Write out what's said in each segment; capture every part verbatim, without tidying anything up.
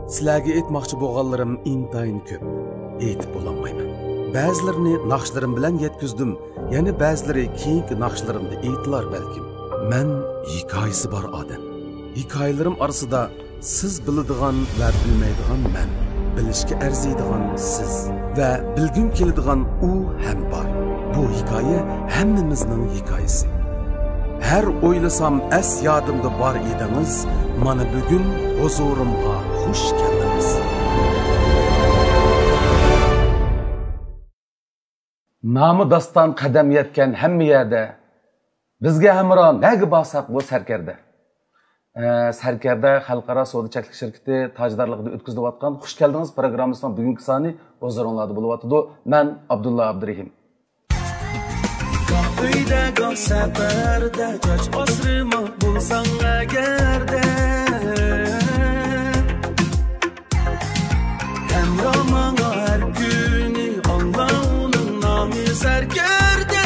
سىلەرگە ئېيتماقچى بولغانلىرىم ئىنتايىن كۆپ. ئېيتىپ بولالمايمەن. بەزىلىرىنى ناخشىلىرىم بىلەن يەتكۈزدۈم، يەنە بەزىلىرى كېيىنكى ناخشىلىرىمدا ئېيتىلار بەلكىم. مەن ھېكايىسى بار ئادەم. ھېكايىلىرىم ئارىسىدا سىز بىلىدىغان ۋە بىلمەيدىغان مەن، بىلىشكە ئەرزىيدىغان سىز ۋە بىلگۈم كېلىدىغان ئۇ ھەم بار. بۇ ھېكايە ھەممىمىزنىڭ ھېكايىسى. ھەر ئويلىسام ئەس يادىمدا بار ئىدىڭىز، مانا بۈگۈن ھۇزۇرۇمغا خۇش كەلدىڭىز. نامى داستان قەدەم يەتكەن ھەممە يەردە، بىزگە ھەمراھ نەگە بارساق بۇ سەركەردە. ئە، سەركەردە خەلقئارا سودا چەكلىك شىركىتى تاجدارلىقىدا ئۆتكۈزۈلۈۋاتقان خۇش كەلدىڭىز پروگراممىسىنىڭ بۈگۈنكى سانى ھۇزۇرۇڭلاردا بولۇۋاتىدۇ. مەن ئابدۇللا ئابدۇرېھىم. گاھ ئۆيدە، گاھ سەپەردە، چاچ ئاسرىماق بولساڭ ئەگەردە. ھەمراھ ماڭا ھەر كۈنى، ئاڭلا ئۇنىڭ نامى سەركەردە.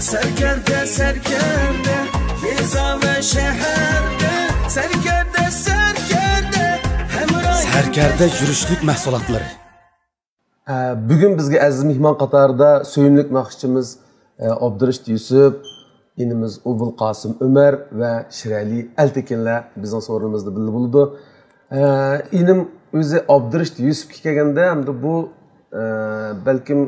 سەركەردە، سەركەردە، يېزا ۋە شەھەردە. سەركەردە، سەركەردە، ھەمراھ. سەركەردە يۈرۈشلۈك مەھسۇلاتلىرى. ئە، بۈگۈن بىزگە ئەزىز مېھمان قاتارىدا سۆيۈملۈك ناخشىچىمىز، ئە، ئابدۇرېشىت يۈسۈپ، ئىنىمىز ئوبۇلقاسىم ئۆمەر ۋە شىرئەلى ئەلتېكىنلەر بىزنىڭ سورۇنىمىزدا بىللە بولىدۇ. ئە، ئىنىم ئۆزى ئابدۇرېشىت يۈسۈپكە كەلگەندە، ئەمدى بۇ، ئە، بەلكىم،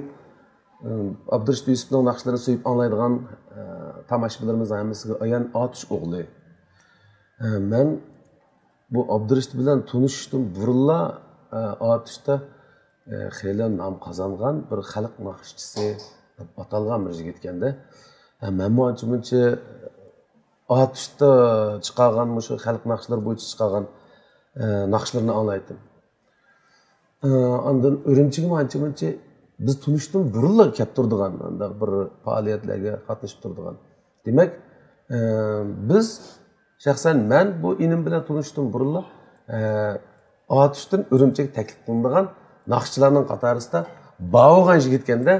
ئە، ئابدۇرېشىت يۈسۈپنىڭ ناخشىلىرىنى سۆيۈپ ئاڭلايدىغان، ئە، تاماشىبىنلىرىمىزنىڭ ھەممىسىگە ئايان ئاتۇش ئوغلى. ئە، مەن بۇ ئابدۇرېشىت بىلەن تونۇشۇشتىن بۇرۇنلا، ئە، ئاتۇشتا، ئە، خېلى نام قازانغان بىر خەلق ناخشىچىسى دەپ ئاتالغان بىر يىگىت ئىكەندە. ئە، مەنمۇ ئانچە-مۇنچە ئاتۇشتا چىقارغان، مۇشۇ خەلق ناخشىلىرى بويىچە چىقارغان، ئە، ناخشىلىرىنى ئاڭلايتتىم. ئە، ئاندىن ئۈرۈمچىگىمۇ ئانچە-مۇنچە بىز تونۇشتىن بۇرۇنلا كەپ تۇرىدىغان، ئانداق بىر پائالىيەتلەرگە قاتنىشىپ تۇرىدىغان. دېمەك، ئە، بىز شەخسەن مەن بۇ ئىنىم بىلەن تونۇشتىن بۇرۇنلا، ئە، ئاتۇشتىن ئۈرۈمچىگە تەكلىپ قىلىنىدىغان ناخشىچىلارنىڭ قاتارىسىدا بار بولغان يىگىتكەندە.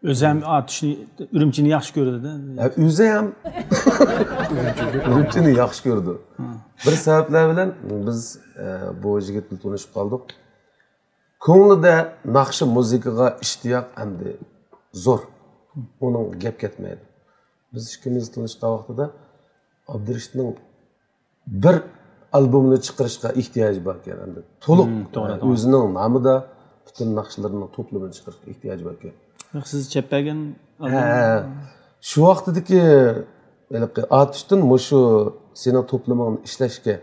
ئۆزى ھەم ئاتۇشنى، ئۈرۈمچىنى ياخشى كۆرىدۇ-دە. ھە، ئۆزى ھەم ئۈرۈمچىنى ياخشى كۆرىدۇ. ھە. بىر سەۋەبلەر بىلەن بىز، ئە، بۇ يىگىت بىلەن تونۇشۇپ قالدۇق. كۆڭلىدە ناخشا مۇزىكىغا ئىشتىياق ئەمدى زور. ئۇنىڭغا گەپ كەتمەيدۇ. بىز ئىككىمىز تونۇشقان ۋاقتىدا ئابدۇرېشىتنىڭ بىر ئالبومنى چىقىرىشقا ئېھتىياجى بار ئىكەن، ئەمدى تولۇق، مم، توغرا، ئە، توغرا. ئۆزىنىڭ نامىدا پۈتۈن ناخشىلىرىنىڭ توپلىمىنى چىقىرىشقا ئېھتىياجى بار ئىكەن. ياق، سىز چەپ بەرگەن ھە، ئالبوم. ھە. شۇ ۋاقتىدىكى ھېلىقى ئاتۇشتىن مۇشۇ سېنىڭ توپلىمىڭنى ئىشلەشكە،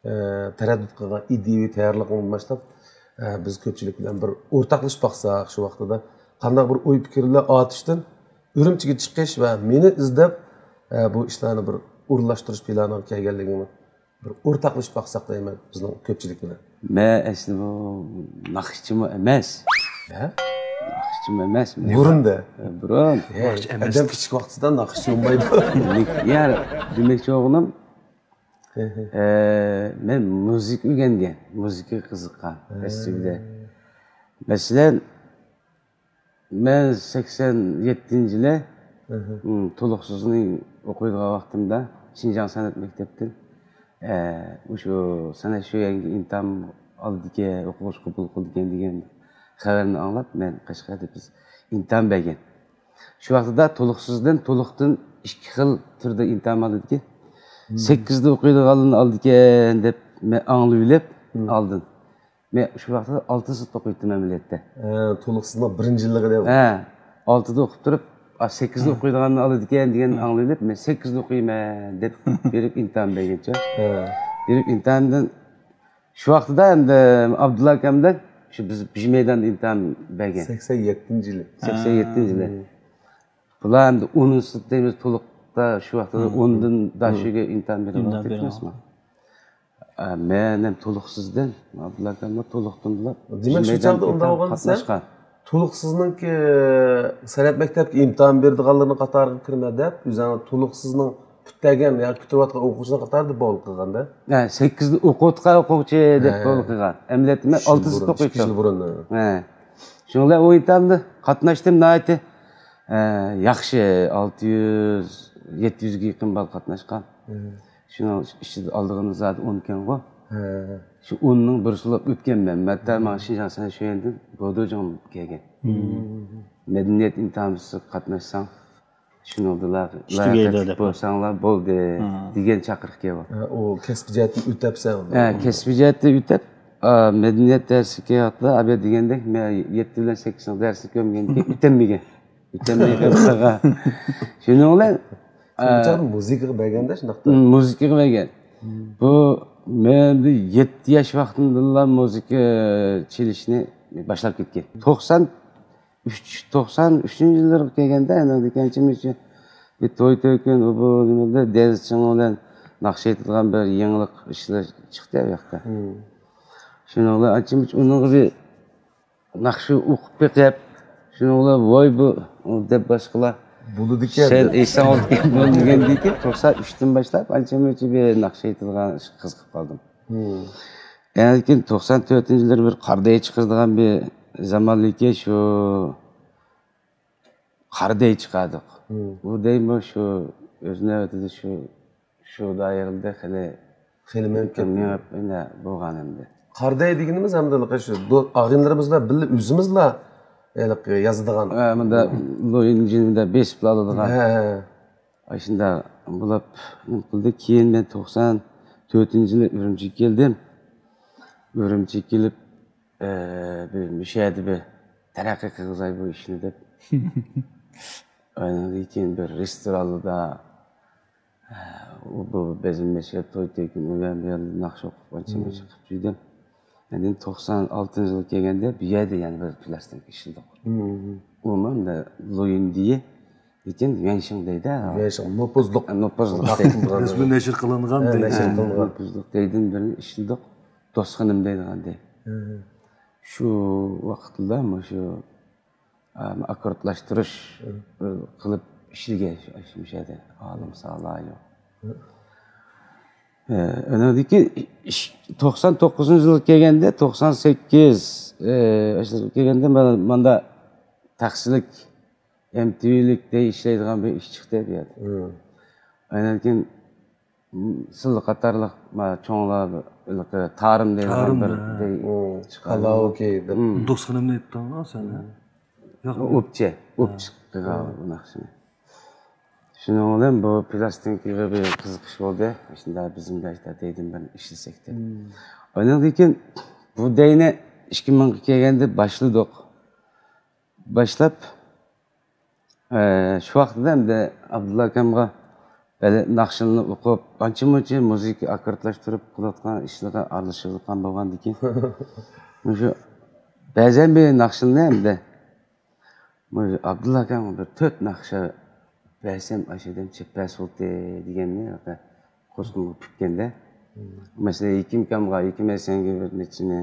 ئە، تەرەددۇت قىلغان ئىدىيەۋى تەييارلىقىڭدىن باشلاپ، ئە، بىز كۆپچىلىك بىلەن بىر ئورتاقلىشىپ باقساق، شۇ ۋاقتىدا قانداق بىر ئوي پىكىرلەر ئاتۇشتىن ئۈرۈمچىگە چىقىش ۋە مېنى ئىزدەپ، ئە، بۇ ئىشلارنى بىر ئورۇنلاشتۇرۇش پىلانىغا كەلگەنلىكىڭنى بىر ئورتاقلىشىپ باقساق دەيمەن بىزنىڭ كۆپچىلىك بىلەن. مەن ئەسلى بۇ ناخشىچىمۇ ئەمەس. ھە؟ ناخشىچىمۇ ئەمەس. بۇرۇن-دە. بۇرۇن. ھە، ناخشىچى ئەمەس. ئادەم كىچىك ۋاقتىدا ناخشىچى بولمايدۇ. يا، دېمەكچى بولغىنىم، ھە، ھە. ئە، مەن مۇزىكا ئۆگەنگەن، مۇزىكىغا قىزىققان، ھە. ئەسلىدە. مەسىلەن، مەن سەكسەن يەتتىنچى يىلى، ھە، ھە. م، تولۇقسىزنى ئوقۇيدىغان ۋاقتىمدا شىنجاڭ سەنئەت مەكتەپتىن، ئە، ئۇشۇ سەنئەت شۆيۈەنگە ئىمتىھان ئالىدىكەن، ئوقۇغۇچى قوبۇل قىلىدىكەن دېگەن خەۋەرنى ئاڭلاپ، مەن قەشقەردە بىز ئىمتىھان بەرگەن. شۇ ۋاقتىدا تولۇقسىزدىن، تولۇقتىن ئىككى خىل تۈردە ئىمتىھان ئالىدىكەن. مم. سەككىزدە ئوقۇيدىغانلارنى ئالىدىكەن دەپ مەن ئاڭلىۋېلىپ، مم، ئالدىن. مەن شۇ ۋاقتىدا ئالتىنچى سىنىپتا ئوقۇيتتىم ئەمەلىيەتتە. ھە، تولۇقسىزنىڭ بىرىنچى يىللىقىدا. ھە، ئالتىدا ئوقۇپ تۇرۇپ، ئا، سەككىزدە، ھە، ئوقۇيدىغاننى ئالىدىكەن دېگەننى، ھە، ئاڭلىۋېلىپ، مەن سەككىزدە ئوقۇيمەن دەپ بېرىپ ئىمتىھان بەرگەنچە. ھە. بېرىپ ئىمتىھاندىن شۇ ۋاقتىدا ئەمدى ئابدۇللا ئاكام بىلەن شۇ بىز بىر مەيداندا ئىمتىھان بەرگەن. سەكسەن يەتتىنچى يىلى. سەكسەن يەتتىنچى يىلى. ھە. بۇلار ئەمدى ئونىنچى سىنىپتا ئىدىمىز، تولۇقتا شۇ ۋاقتىدا، ھە، ئوندىن، ھە، داشۆگە ئىمتىھان بېرىپ، ئىمتىھان بېرىپ. ئە، مەن ھەم تولۇقسىزدىن، ئابدۇللا ئاكاممۇ تولۇقتىن بولۇپ، دېمەك، شۇ مەيدان چاغدا ئۇنداق ئىمتىھان بولغان دېسە، قاتناشقان. تولۇقسىزنىڭكى سەنئەت مەكتەپكە ئىمتىھان بېرىدىغانلىرىنىڭ قاتارىغا كىرمە دەپ، ئۆزۈڭنى تولۇقسىزنىڭ پۈتتۈرگەن ياكى پۈتتۈرۈۋاتقان ئوقۇغۇچىلار قاتارىدا قوبۇل قىلغاندا؟ ھە، سەككىزدە ئوقۇۋاتقان ئوقۇغۇچى دەپ، ھە، قوبۇل قىلغان. ئەمەلىيەتتە مەن ئالتە سىنىپتا ئوقۇيتتۇم. ئىككى يىل بۇرۇن. ھە. شۇنىڭ بىلەن ئۇ ئىمتىھاندا قاتناشتىم، ناھايىتى، ھە، ياخشى، ئالتە يۈز، يەتتە يۈزگە يېقىن بالا قاتناشقان. ھە. شۇنىڭ ئىچىدە ئالىدىغىنى زادى ئۇنكەنغۇ. ھە. شۇ ئۇننىڭ بىرسى بولۇپ ئۆتكەنمەن. ھەتتا ماڭا شىنجاڭ سەنشۈەندىن بودۇجاڭ كەلگەن. مەدەنىيەت ئىمتىھانىغا قاتناشساڭ، شۇنىڭدىلا ئىشلىگەيلى لاياقەتلىك دەپ. بولساڭلار بولدى ھە. دېگەن چاقىرىق كەلگەن. ھە، ئۇ كەسپىي جەھەتتىن ئۆتەپسەن. ھە، كەسپىي جەھەتتە ئۆتەپ، ئا، مەدەنىيەت دەرسىگە كەلگەندە، ئابىيە دېگەندەك، مەن يەتتە بىلەن سەككىزىنچى دەرسنى كۆرمىگەندىكىن ئۆتەلمىگەن. ئۆتەلمەي قالغان. شۇنىڭ بىلەن، شۇ ئا، چاغدا مۇزىكىغا بەرگەندە شۇنداقتا. مۇزىكىغا بەرگەن. بۇ مەن يەتتە ياش ۋاقتىمدىنلا مۇزىكا چېلىشنى باشلاپ كەتكەن. توقسان ئۈچ، توقسان ئۈچىنچى يىللارغا كەلگەندە، ئەنە دېگەنچە بىر توي تۆكۈن، ئۇ بۇ نېمىدە دەرسچىڭ بىلەن ناخشا ئېيتىدىغان بىر يېڭىلىق ئىشلار چىقتى ئۇ ياقتا. شۇنىڭ بىلەن ئانچە مۇنچە ئۇنىڭغا بىر ناخشا ئوقۇپ بېقىپ، شۇنىڭ بىلەن ۋاي بۇ دەپ باشقىلار بولىدىكەن. سەل ئېيتساڭ بولىدىكەن بولىدىكەندىكىن، توقسان ئۈچتىن باشلاپ ئانچە مۇنچە بىر ناخشا ئېيتىدىغان ئىشقا قىزىقىپ قالدىم. ئەنە كېيىن توقسان تۆتىنچى يىللىرى بىر قارادەي چىقىرىدىغان بىر زامانلىكى شۇ قارادەي چىقاردۇق. بۇ دەيمۇ شۇ ئۆز نۆۋىتىدە شۇ، شۇ دائىرىدە خېلى خېلى مېڭىپ كەتتى. مېڭىپ، يەنە بولغان ئەمدى. قارادەي دېگىنىمىز ئەمدى شۇ دو-، ئاغىنىلىرىمىز بىلەن بىللە ئۆزىمىزلا ھېلىقى يازىدىغان. ھە، مۇندا لويۇنجىندا بېسىپ ئالىدىغان. ھە، ھە. ئاشۇنداق بولۇپ نېمە قىلدى. كېيىن مەن توقسان تۆتىنچى يىلى ئۈرۈمچىگە كەلدىم. ئۈرۈمچىگە كېلىپ، ئە، بىر مۇشۇ يەردە بىر تەرەققىي قىلغۇزاي بۇ ئىشنى دەپ. ئاندىن كېيىن بىر رېستورانلاردا، ئە، ئۇ بۇ بەزمە مەشرەپ، توي تۆكۈن، ئۇ يەر بۇ يەردە ناخشا ئوقۇپ، ئانچە مۇنچە قىلىپ يۈردۈم. ئاندىن توقسان ئالتىنچى يىلى كەلگەندە بۇ يەردە يەنە بىر پلاستىنكا ئىشلىدۇق. ئۇمۇ ئەمدى لويۇندىيى، لېكىن يۈەنشىڭ دەيدۇ. يۈەنشىڭ، نوپۇزلۇق. نوپۇزلۇق دەيدۇ. رەسمىي نەشر قىلىنغان ھە، دەيدۇ. نەشر قىلىنغان. نوپۇزلۇق دەيدىن بىرنى ئىشلىدۇق. دوستخانام دەيدىغان دەي. شۇ ۋاقىتلار مۇشۇ، ئا، ئاككوردلاشتۇرۇش قىلىپ ئىشلىگەن شۇ، شۇ يەردە. ئالىم سالايو. ئە، ئۇنىڭدىن كېيىن ئىش-، توقسان توققۇزىنچى يىلغا كەلگەندە، توقسان سەككىز، ئە، ئاشۇ كەلگەندە مانا، ماندا تەخسىلىك، ئېم تى ۋىلىك دەي ئىشلەيدىغان بىر ئىش چىقتى بۇ يەردە. ئاندىن كېيىن سىلى قاتارلىق ما چوڭلار ھېلىقى تارىم دەيدىغان تارىم، بىر ھە. دەي ئۇ، چىقاردى. كالاوكې دەپ. دوستخانامنى ئېيتتىڭ سەن، ھە؟ ياق. ئوپچە، ئوپچە قىلغان بۇ ناخشىنى. شۇنىڭ بىلەن بۇ پىلاستىنكىغا بىر قىزىقىش بولدى. شۇنداق بىزمۇ بىر دەيدىن بىرنى ئىشلىسەك دەپ. ئاندىن كېيىن بۇ دەينى ئىككى مىڭغا كەلگەندە باشلىدۇق. باشلاپ، ئە، شۇ ۋاقىتتا ئەمدى ئابدۇللا ئاكامغا ھېلى ناخشىلارنى ئوقۇپ، ئانچە-مۇنچە مۇزىكا ئاككوردلاشتۇرۇپ قىلىۋاتقان ئىشلىرىغا ئارىلىشىۋاتقان بولغاندىكىن، مۇشۇ بەزەن بىر ناخشىلارنى ئەمدى، مۇشۇ ئابدۇللا ئاكامغا بىر تۆت ناخشا بەرسەم، ئاشۇ ئادەم چەپپە سۇلتى دېگەننى قوسقۇنغا پۈككەندە، مەسىلەن، ھېكىم ئاكامغا، ھېكىم ھەسەنگە بىر نەچچىنى،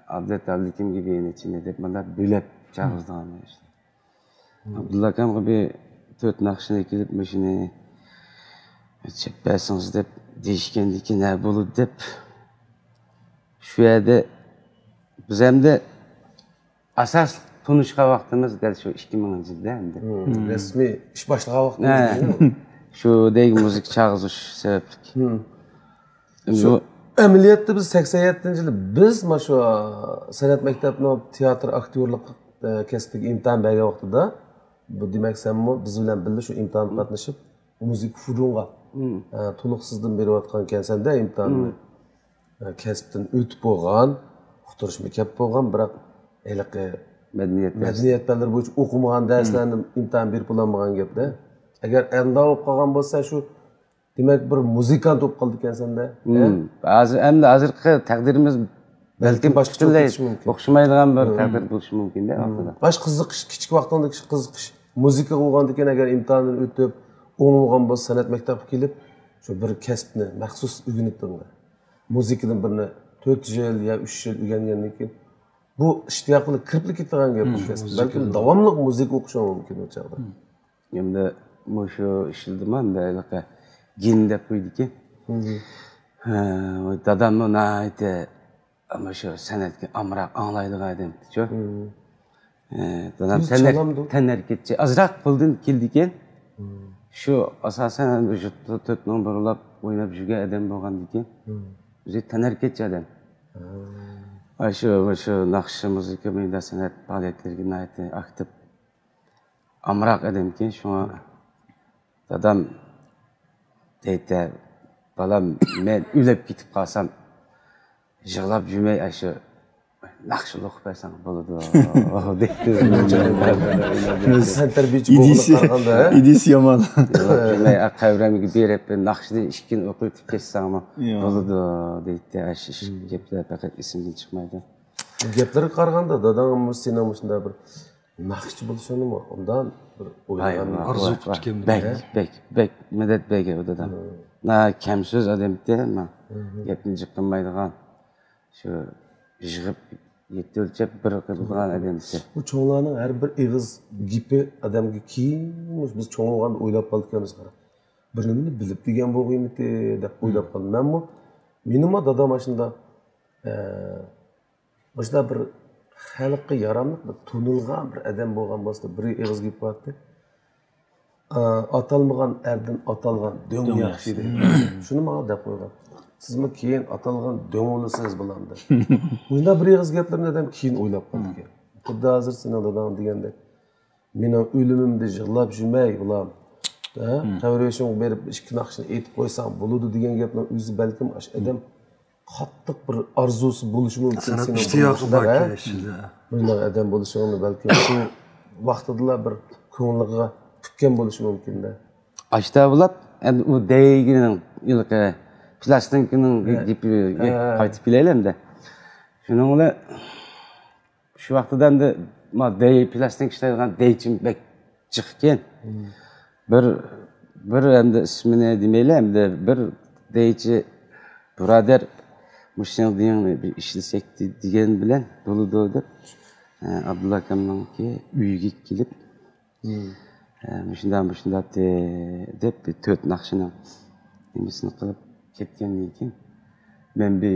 ئابلەت ئابلىكىمگە بىر نەچچىنى دەپ، مانا بۆلەپ چاقىرىدىغان ئىشلار. ئابدۇللا ئاكامغا بىر تۆت ناخشىنى ئەكېلىپ، مۇشۇنى چېلىپ بەرسىڭىز دەپ دېيىشكەندىكىن، ھە، بولىدۇ دەپ، شۇ يەردە بىز ئەمدى ئاساسلىق تونۇشقان ۋاقتىمىز دەل شۇ ئىككى مىڭىنچى يىلدا ئەمدى. رەسمىي ئىش باشلىغان ھە. ۋاقتىمىز. شۇ دەيگە مۇزىكا چاغىزۇش سەۋەبلىك. شۇ ئەمەلىيەتتە بىز سەكسەن يەتتىنچى يىلى بىز مانا شۇ سەنئەت مەكتەپنىڭ تىياتىر ئاكتيورلۇق، ئە، كەسپىگە ئىمتىھان بەرگەن ۋاقتىدا، بۇ دېمەك سەنمۇ بىز بىلەن بىللە شۇ ئىمتىھانغا قاتنىشىپ، مۇزىكا فۇرۇنغا، ئە، تولۇقسىزدىن بېرىۋاتقان ئىكەنسەن-دە ئىمتىھاننى. ئە، كەسىپتىن ئۆتۈپ بولغان، ئۇقتۇرۇشمۇ كەپ بولغان، بىراق ھېلىقى مەدەنىيەت دەرسى. مەدەنىيەت پەنلىرى بويىچە ئوقۇمىغان دەرسلەرنى ئىمتىھان بېرىپ بولالمىغان گەپتە. ئەگەر ئەندىغا بولۇپ قالغان بولسا، شۇ دېمەك، بىر مۇزىكانت بولۇپ قالىدىكەنسەن-دە. ھە؟ ھازىر، ئەمدى ھازىرقى تەقدىرىمىز بەلكىم بەلكىم باشقىچە پۈتۈنلەي كېتىشى مۇمكىن. ئوخشىمايدىغان بىر تەقدىر بولۇشى مۇمكىن-دە، ئارقىدا. باشقا قىزىقىش، كىچىك ۋاقتىڭدىكى قىزىقىش، مۇزىكىغا بولغاندىكىن، ئەگەر ئىمتىھاندىن ئۆتۈپ، ئوڭۇپ بولغان بولسا، سەنئەت مەكتەپكە كېلىپ، شۇ بىر كەسىپنى مەخسۇس ئۆگىنىپ تۇرۇڭ. مۇزىكىدىن بىرنى تۆت يىل يا ئۈچ يىل ئۆگەنگەندىن كېيىن، بۇ ئىشتىياقلا كىرىپلا كېتىدىغان گەپ، بۇ كەسىپ. بەلكىم داۋاملىق مۇزىكا ئوقۇشۇڭ مۇمكىن ئۇ چاغدا. ئەمدى مۇشۇ ئىشلىدىمۇ، ئەمدى ھېلىقى گېن دەپ قويدىكەن. ھە، داداممۇ ناھايىتى مۇشۇ سەنئەتكە ئامراق، ئاڭلايدىغان ئادەمچۇ. ھە، دادام تەنھەرىكەتچى، ئازراق قولدىن كېلىدىكەن. شۇ ئاساسەن يۇرتتا تۆت مىڭ بۇرۇلاپ ئويناپ يۈرگەن ئادەم بولغاندىكىن، ئۆزى تەنھەرىكەتچى ئادەم. ئاشۇ، شۇ ناخشا مۇزىكا، مۇنداق سەنئەت پائالىيەتلىرىگە ناھايىتى ئاكتىپ، ئامراق ئادەمكەن. شۇڭا دادام دەيتتى، بالام، مەن ئۆلۈپ كېتىپ قالسام، يىغلاپ يۈرمەي، ئاشۇ ناخشىلا ئوقۇپ بەرسەڭ بولىدۇ، دەيتتى. تەنتەربىيەچى بولغىنىغا قارىغاندا، ئىدىيىسى يامان. يىغلاپ يۈرمەي، قەبرەمگە بېرىپ، بىر ناخشىنى ئىككىنى ئوقۇۋېتىپ كەتسەڭمۇ بولىدۇ، دەيتتى. ئاشۇ گەپلەر پەقەت ئېسىمدىن چىقمايدۇ. گەپلەرگە قارىغاندا، داداڭ سېنىڭ مۇشۇنداق بىر ناخشىچى بولۇشۇڭنىمۇ ئۇنداق بىر ئويلىغان، ئارزۇ قىپتىكەن. بەك، بەك، بەك مەدەت بەرگەن ئۇ دادام. نا كەم سۆز ئادەمكەن، گەپنى جىق قىلمايدىغان، شۇ يىغىپ يەتتە ئۆلچەپ بىر قىلىدىغان ئادەمكەن. بۇ چوڭلارنىڭ ھەر بىر ئېغىز گېپى ئادەمگە كېيىن، بىز چوڭ بولغاندا ئويلاپ قالىدىكەنمىز، قارا، بىر نېمىنى بىلىپ دېگەن بولغىيمىتى دەپ ئويلاپ قالدىم. مەنمۇ، مېنىمۇ دادام ئاشۇنداق، ئە، مۇشۇنداق بىر خەلققە ياراملىق، بىر تونۇلغان بىر ئادەم بولغان بولسا، بىر ئېغىز گېپى بارتى. ئا، ئاتالمىغان ئەردىن ئاتالغان دۆڭ ياخشى دەيدۇ. شۇنى ماڭا دەپ قويغان. سىزمۇ كېيىن ئاتالغان دۆڭ بولىسىز، بالام، دەپ. مۇشۇنداق بىر ئېغىز گەپلەرنى ئادەم كېيىن ئويلاپ قالىدىكەن. خۇددى ھازىر سېنىڭ داداڭ دېگەندەك، مېنىڭ ئۆلۈمۈمدە يىغلاپ يۈرمەي، بالام. ھە؟ قەبرە بېشىڭغا بېرىپ ئىككى ناخشىنى ئېيتىپ قويساڭ بولىدۇ دېگەن گەپنىڭ ئۆزى بەلكىم ئاشۇ ئادەم قاتتىق بىر ئارزۇسى بولۇشى مۇمكىن. سېنىڭ ئىشتىياقى بار، ھە؟ مۇنداق ئادەم بولۇشىڭنى بەلكىم شۇ ۋاقتىدىلا بىر كۆڭلىگە پۈككەن بولۇشى مۇمكىن-دە. ئاشتا بولۇپ، ئەمدى ئۇ دەيگىنىڭ، ھېلىقى پلاستىنكىنىڭ گېپىگە قايتىپ كېلەيلى ئەمدى. شۇنىڭ بىلەن شۇ ۋاقتىدا ئەمدى ما دەي، پلاستىنكا ئىشلەيدىغان دەيچىم بەك جىق ئىكەن. بىر، بىر ئەمدى ئىسمىنى دېمەيلى، ئەمدى بىر دەيچى بۇرادەر، مۇشۇ سېنىڭ دېيىڭنى بىر ئىشلىسەك دېگەن بىلەن بولىدۇ دەپ، ئابدۇللا ئاكامنىڭكى ئۆيىگە كېلىپ، مۇشۇنداق، مۇشۇنداق دەپ، بىر تۆت ناخشىنىڭ نېمىسىنى قىلىپ كەتكەندىن كېيىن، مەن بىر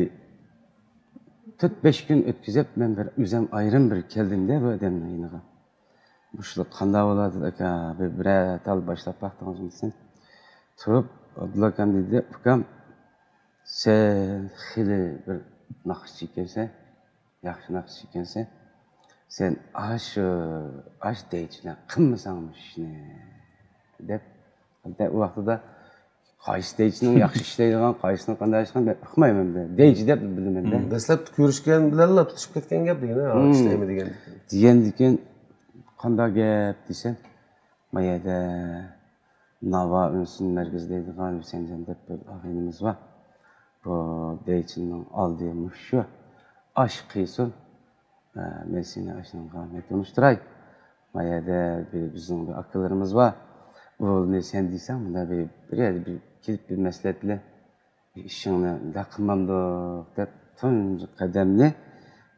تۆت، بەش كۈن ئۆتكۈزۈپ، مەن بىر ئۆزۈم ئايرىم بىر كەلدىم-دە بۇ ئادەمنىڭ يېنىغا. مۇشۇلار قانداق بولاتتى، ئاكا؟ بىر، بىرەر تال باشلاپ باقتىڭىزمۇ دېسەم، تۇرۇپ، ئابدۇللا ئاكام دېدى، ئۇكام، سەن خېلى بىر ناخشىچى ئىكەنسەن، ياخشى ناخشىچى ئىكەنسەن، سەن ئاشۇ، ئاشۇ دەيچىلەر قىلمىساڭ مۇشۇ ئىشنى، دەپ، ھەتتا ئۇ ۋاقتىدا قايسى دەيچىنىڭ ياخشى ئىشلەيدىغان، قايسىنىڭ قانداق ئىشلىغان، مەن ئۇقمايمەن دە. دەيچى دەپ بىلىمەن دە. دەسلەپتە كۆرۈشكەن بىلەنلا تۇتۇشۇپ كەتكەن گەپ دېگەن، ئىشلەيمەن دېگەن. دېگەندىكىن، قانداق گەپ دېسەم، ما يەردە ناۋا ئۈنسىن مەركىزى دەيدىغان ھۈسەنجان دەپ بىر ئاغىنىمىز بار. بۇ دەيچىنىڭ ئالدى مۇشۇ. ئاش قىيسۇن. ھە، مەن سېنى ئاشۇنىڭغا مەن تونۇشتۇراي. ما يەردە بىر، بىزنىڭ بىر ئاكىلىرىمىز بار. ئۇنى سەن دېسەڭ، مۇنداق بىر، بىر يەردە بىر كېلىپ بىر مەسلىھەتلە، بىر ئىشىڭنى مۇنداق قىلمامدۇق دەپ، تۇنجى قەدەمنى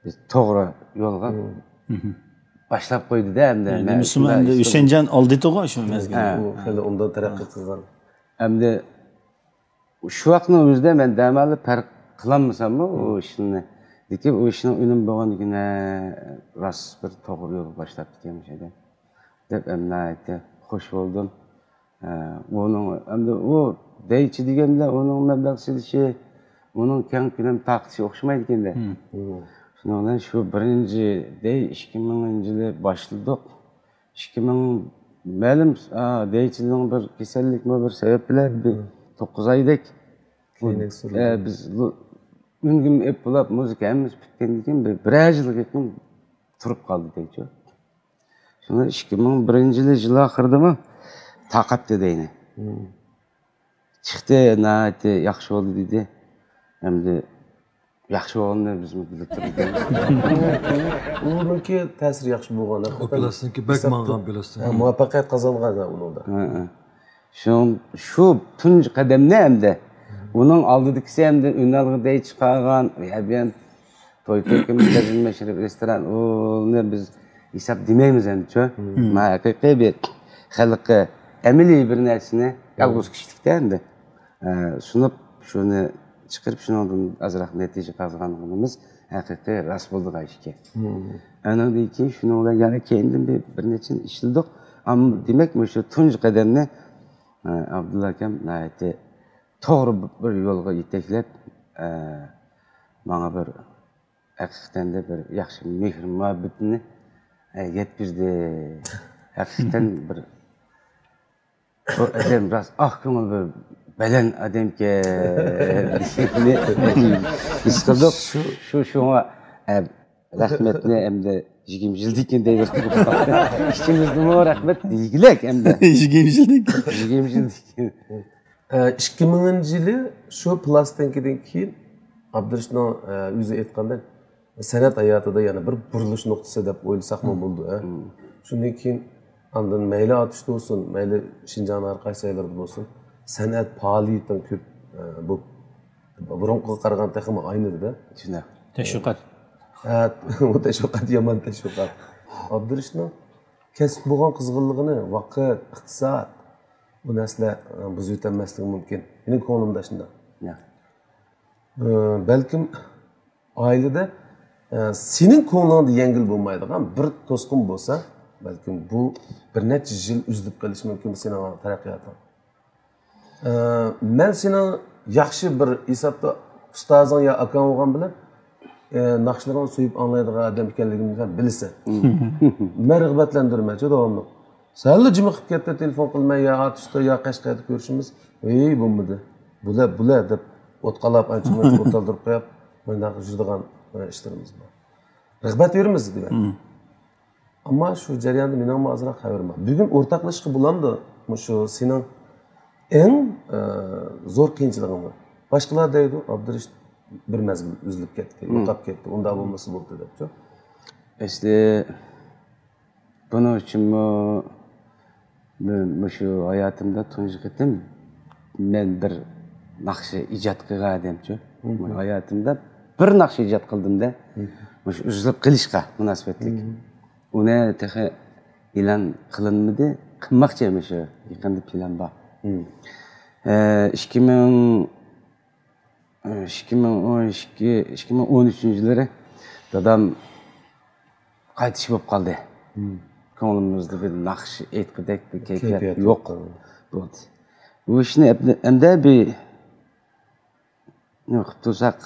بىز توغرا يولغا باشلاپ قويدى-دە، ئەمدى. مەن دېمىسىمۇ، شۇنداق ئەمدى ئىشلىدىم. ھۈسەنجان ئالدى تۇغۇ شۇ مەزگىلدە. ھە. ئۇ خېلى ئوبدان تەرەققىي قىلغان. ئەمدى شۇ ۋاقىتنىڭ ئۆزىدە مەن دەمالى پەرق قىلالمىساممۇ ئۇ ئىشنى، لېكىن ئۇ ئىشنىڭ ئۈنۈمى بولغاندىكىن، ھە، راست بىر توغرا يولغا باشلاپتىكەن مۇشۇ ئادەم دەپ، ئەمدى ناھايىتى خوش بولدۇم. ھە، ئۇنىڭ ئەمدى ئۇ دەيچى دېگەندە ئۇنىڭ مەبلەغ سېلىشى، ئۇنىڭ كەڭ كۆلەم تارقىتىشى ئوخشىمايدىكەن-دە. شۇنىڭ بىلەن شۇ بىرىنچى دەي ئىككى مىڭىنچى يىلى باشلىدۇق. ئىككى مىڭ، مەلۇم، ئا، دەيچىنىڭ بىر كېسەللىكمۇ بىر سەۋەب بىلەن بىر توققۇز ئايدەك، ئە، بىز ئۈنگىمۇ ئېلىپ بولاپ، مۇزىكا ھەممىسى پۈتكەندىن كېيىن بىر، بىرەر يىلغا يېقىن تۇرۇپ قالدى دەيچۇ. شۇڭا ئىككى مىڭ بىرىنچى يىلى، يىل ئاخىرىدىمۇ تارقاتتى دەينى. چىقتى، ناھايىتى ياخشى بولدى دېدى. ئەمدى ياخشى بولغىنىنى بىزمۇ بىلىپ تۇردۇق. ئۇنىڭكى تەسىرى ياخشى بولغان. ئۇ پلاستىنكا بەك ماڭغان پلاستىنكا. ھە، مۇۋەپپەقىيەت قازانغان ئۇنىڭدا. ھە، ھە. شۇ، شۇ تۇنجى قەدەمنى ئەمدى ئۇنىڭ ئالدىدىكىسى ئەمدى ئۈنئالغۇ دەي چىقارغان، يا بۇ يەر توي تۆكۈن، مەشرەپ، رېستوران، ئۇنى بىز ھېساب دېمەيمىز ئەمدىچۇ. مانا ھەقىقىي بىر خەلققە ئەمەلىي بىر نەرسىنى يالغۇز كىشىلىكتە ئەمدى، ئە، سۇنۇپ، شۇنى چىقىرىپ، شۇنىڭدىن ئازراق نەتىجە قازانغىنىمىز ھەقىقىي راست بولىدىغان ئىش ئىكەن. ئانىڭدىن كېيىن شۇنىڭ بىلەن يەنە كەينىدىن بىر، بىر نەچچىنى ئىشلىدۇق. ئەمما دېمەك، مۇشۇ تۇنجى قەدەمنى ئابدۇللا ئاكام ناھايىتى توغرا بىر يولغا يېتەكلەپ، ئە، ماڭا بىر ھەقىقەتەن بىر ياخشى مېھىر مۇھەببىتىنى، ئە، يەتكۈزدى. ھەقىقەتەن بىر بۇ ئادەم راست ئاق كۆڭۈل، بىر بەلەن ئادەمكەن دېگەننى ھېس قىلدۇق. شۇ، شۇ، شۇڭا، ئە، رەھمەتنى ئەمدى يىگىرمە يىلدىن كېيىن دەيدۇ. ئىچىمىزدىمۇ رەھمەت دېگۈلەك ئەمدى. يىگىرمە يىلدىن كېيىن. يىگىرمە يىلدىن كېيىن. ئە، ئىككى مىڭىنچى يىلى شۇ پىلاستىنكىدىن كېيىن ئابدۇرېشىتنىڭ، ئە، ئۆزى ئېيتقاندەك، سەنئەت ھاياتىدا يەنە بىر بۇرۇلۇش نۇقتىسى دەپ ئويلىساقمۇ بولىدۇ، ھە؟ شۇندىن كېيىن ئاندىن مەيلى ئاتۇشتا بولسۇن، مەيلى شىنجاڭنىڭ ھەر قايسى جايلىرىدا بولسۇن، سەنئەت پائالىيىتىنىڭ كۆپ، ئە، بۇ بۇرۇنقىغا قارىغاندا تېخىمۇ ئاينىدى-دە. شۇنداق. تەشۋىقات. ھە، ئۇ تەشۋىقات، يامان تەشۋىقات. ئابدۇرېشىتنىڭ كەسىپ بولغان قىزغىنلىقىنى، ۋاقىت، ئىقتىساد، بۇ نەرسىلەر، ئە، بۇزۇۋېتەلمەسلىكى مۇمكىن. مېنىڭ كۆڭلۈمدە شۇنداق. يا. ئە، بەلكىم ئائىلىدە، ئە، سېنىڭ كۆڭلۈڭدە يەڭگىل بولمايدىغان بىر توسقۇن بولسا، بەلكىم بۇ بىر نەچچە يىل ئۈزۈلۈپ قېلىشى مۇمكىن سېنىڭ تەرەققىياتىڭ. ئە، مەن سېنىڭ ياخشى بىر ھېسابتا ئۇستازىڭ يا ئاكاڭ بولغان بىلەن، ئە، ناخشىلىرىڭنى سۆيۈپ ئاڭلايدىغان ئادەم ئىكەنلىكىمنى سەن بىلىسەن. مەن رىغبەتلەندۈرىمەن شۇ داۋاملىق. سەنلا جىمىقىپ كەتتى، تېلېفون قىلماي، يا ئاتۇشتا، يا قەشقەردە كۆرۈشىمىز. ھېي، بولمىدى. بۇلە، بۇلە دەپ ئوت قالاپ، ئانچە مۇنچە ئولتۇردۇرۇپ قويۇپ، مۇنداق يۈرىدىغان، ئە، ئىشلىرىمىز بار. رىغبەت بېرىمىز دېگەن. ئەمما شۇ جەرياندا مېنىڭمۇ ئازراق خەۋىرىم بار. بۈگۈن ئورتاقلىشىشقا بولامدۇ مۇشۇ سېنىڭ ئەڭ، ئە، زور قىيىنچىلىقىڭنى؟ باشقىلار دەيدۇ، ئابدۇرېشىت بىر مەزگىل ئۈزۈلۈپ كەتتى، يوقاپ كەتتى، ئۇنداق بولمىسا بولدى دەپچۇ. ئەسلى بۇنىڭ ئۈچۈنمۇ مەن مۇشۇ ھاياتىمدا تۇنجى قېتىم مەن بىر ناخشا ئىجاد قىلغان ئادەمچۇ. ھاياتىمدا بىر ناخشا ئىجاد قىلدىم-دە، مۇشۇ ئۈزۈلۈپ قېلىشقا مۇناسىۋەتلىك. ئۇنى تېخى ئېلان قىلىنمىدى، قىلماقچى مۇشۇ يېقىندا پىلان بار. ئە، ئىككى مىڭ ئىككى مىڭ ئون ئىككى، ئىككى مىڭ ئون ئۈچىنچى يىللىرى دادام قايتىش بولۇپ قالدى. كۆڭلىمىزدە بىر ناخشا ئېيتقۇدەك بىر كەيپىيات يوق بولدى. بۇ ئىشنى ئەمدى، ئەمدى بىر نېمە قىلىپ تۇرساق،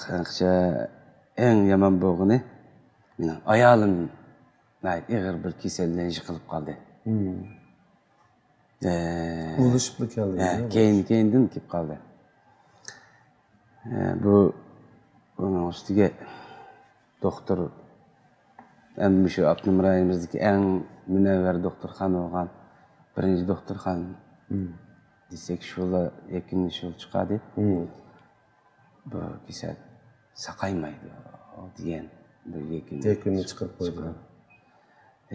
ئەڭ يامان بولغىنى مېنىڭ ئايالىم ناھايىتى ئېغىر بىر كېسەل بىلەن يىقىلىپ قالدى. ئە، ئۇلىشىپلا كەلدى، ھە، كەينى كەينىدىن كېلىپ قالدى. ئە، بۇ، بۇنىڭ ئۈستىگە دوختۇر، ئەمدى مۇشۇ ئاپتونوم رايونىمىزدىكى ئەڭ مۇنەۋۋەر دوختۇرخانا بولغان بىرىنچى دوختۇرخانا دېسەك، شۇلا يەكۈننى شۇلا چىقاردى. بۇ كېسەل ساقايمايدۇ دېگەن بىر يەكۈننى يەكۈننى چىقىرىپ قويدى.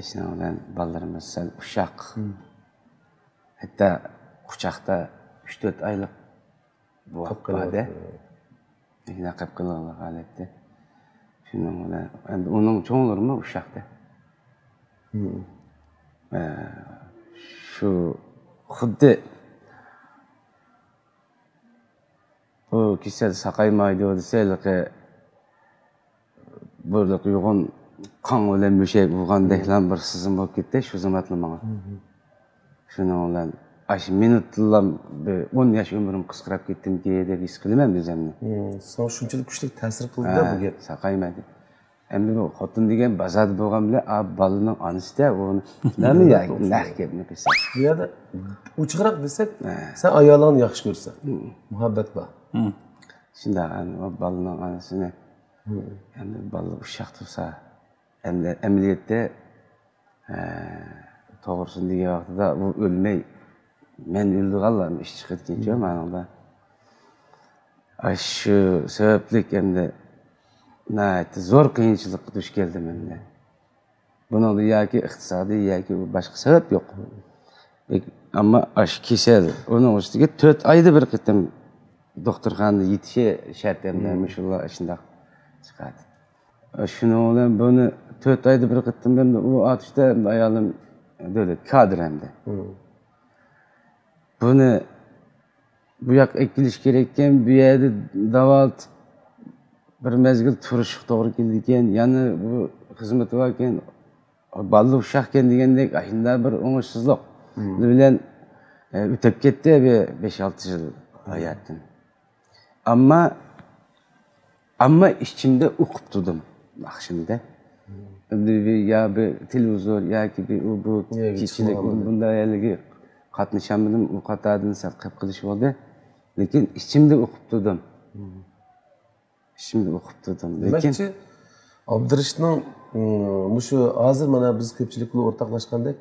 شۇنىڭ بىلەن بالىلىرىمىز سەل ئۇششاق. ھەتتا قۇچاقتا ئۈچ تۆت ئايلىق بولۇپ قالدى. قېلىپ قالغان ھالەتتە. شۇنىڭ بىلەن ئەمدى ئۇنىڭ چوڭلىرىمۇ ئۇششاقتى. ئە، شۇ خۇددى بۇ كېسەل ساقايمايدۇ دېسە، ھېلىقى بۇ يوغان قان بىلەن مۈشەك ئۇرغاندەكلا بىر سېزىم بولۇپ كەتتى شۇ زامانلا ماڭا. شۇنىڭ بىلەن ئاشۇ مىنۇتتىلا بىر ئون ياش ئۆمرۈم قىسقىراپ كەتتىمكى دەپ ھېس قىلىمەن ئۆزۈمنى. ساڭا شۇنچىلىك كۈچلۈك تەسىر قىلدى بۇ گەپ. ساقايمايدۇ. ئەمدى بۇ خوتۇن دېگەن بازاردا بولغان بىلەن، ئا، بالىنىڭ ئانىسى-دە، ئۇنى نېمە نەق گەپنى قىلسا. بۇ يەردە ئوچۇقراق دېسەك، سەن ئايالىڭنى ياخشى كۆرىسەن. مۇھەببەت بار. شۇنداق، ئەمدى ئۇ بالىنىڭ ئانىسىنى، ئەمدى بالىلار ئۇششاق تۇرسا، ئەمدى ئەمەلىيەتتە، ھە، توغرىسىنى دېگەن ۋاقتىدا ئۇ ئۆلمەي، مەن ئۆلىدىغانلارمۇ ئىش چىقىدىكەنچۇ مانىڭدا. ئاشۇ سەۋەبلىك ئەمدى ناھايىتى زور قىيىنچىلىققا دۇچ كەلدىم ئەمدى. بۇنىڭدا ياكى ئىقتىسادىي، ياكى باشقا سەۋەب يوق. ئەمما ئاشۇ كېسەل، ئۇنىڭ ئۈستىگە تۆت ئايدا بىر قېتىم دوختۇرخانىدا يېتىشى شەرت ئەمدى، مۇشۇلار شۇنداق چىقاتتى. شۇنىڭ بىلەن بۇنى تۆت ئايدا بىر قېتىم ئەمدى ئۇ ئاتۇشتا ئەمدى ئايالىم دۆلەت كادىر ئەمدى. بۇنى بۇ ياققا ئەكېلىش كېرەككەن، بۇ يەردە داۋالىتىپ بىر مەزگىل تۇرۇشقا توغرا كېلىدىكەن، يەنە بۇ خىزمىتى باركەن، بالىلار ئۇششاقكەن دېگەندەك، ئاشۇنداق بىر ئوڭۇشسىزلىق بىلەن ئۆتۈپ كەتتى بىر بەش-ئالتە يىل ھاياتىم. ئەمما، ئەمما ئىچىمدە ئوقۇپ تۇردۇم ئاخشىمدا. ئەمدى بىر، يا بىر تېلېۋىزور ياكى بىر ئۇ بۇ يا، كېچىلىك بۇ، بۇنداق يەرلەرگە قاتنىشالمىدىم. ئۇ قاتاردىن سەل قېپ قېلىش بولدى. لېكىن ئىچىمدە ئوقۇپ تۇردۇم. ئىچىمدە ئوقۇپ تۇردۇم. لېكىن دېمەكچى، ئابدۇرېشىتنىڭ، ئىم، مۇشۇ ھازىر مانا بىز كۆپچىلىك بىلەن ئورتاقلاشقاندەك،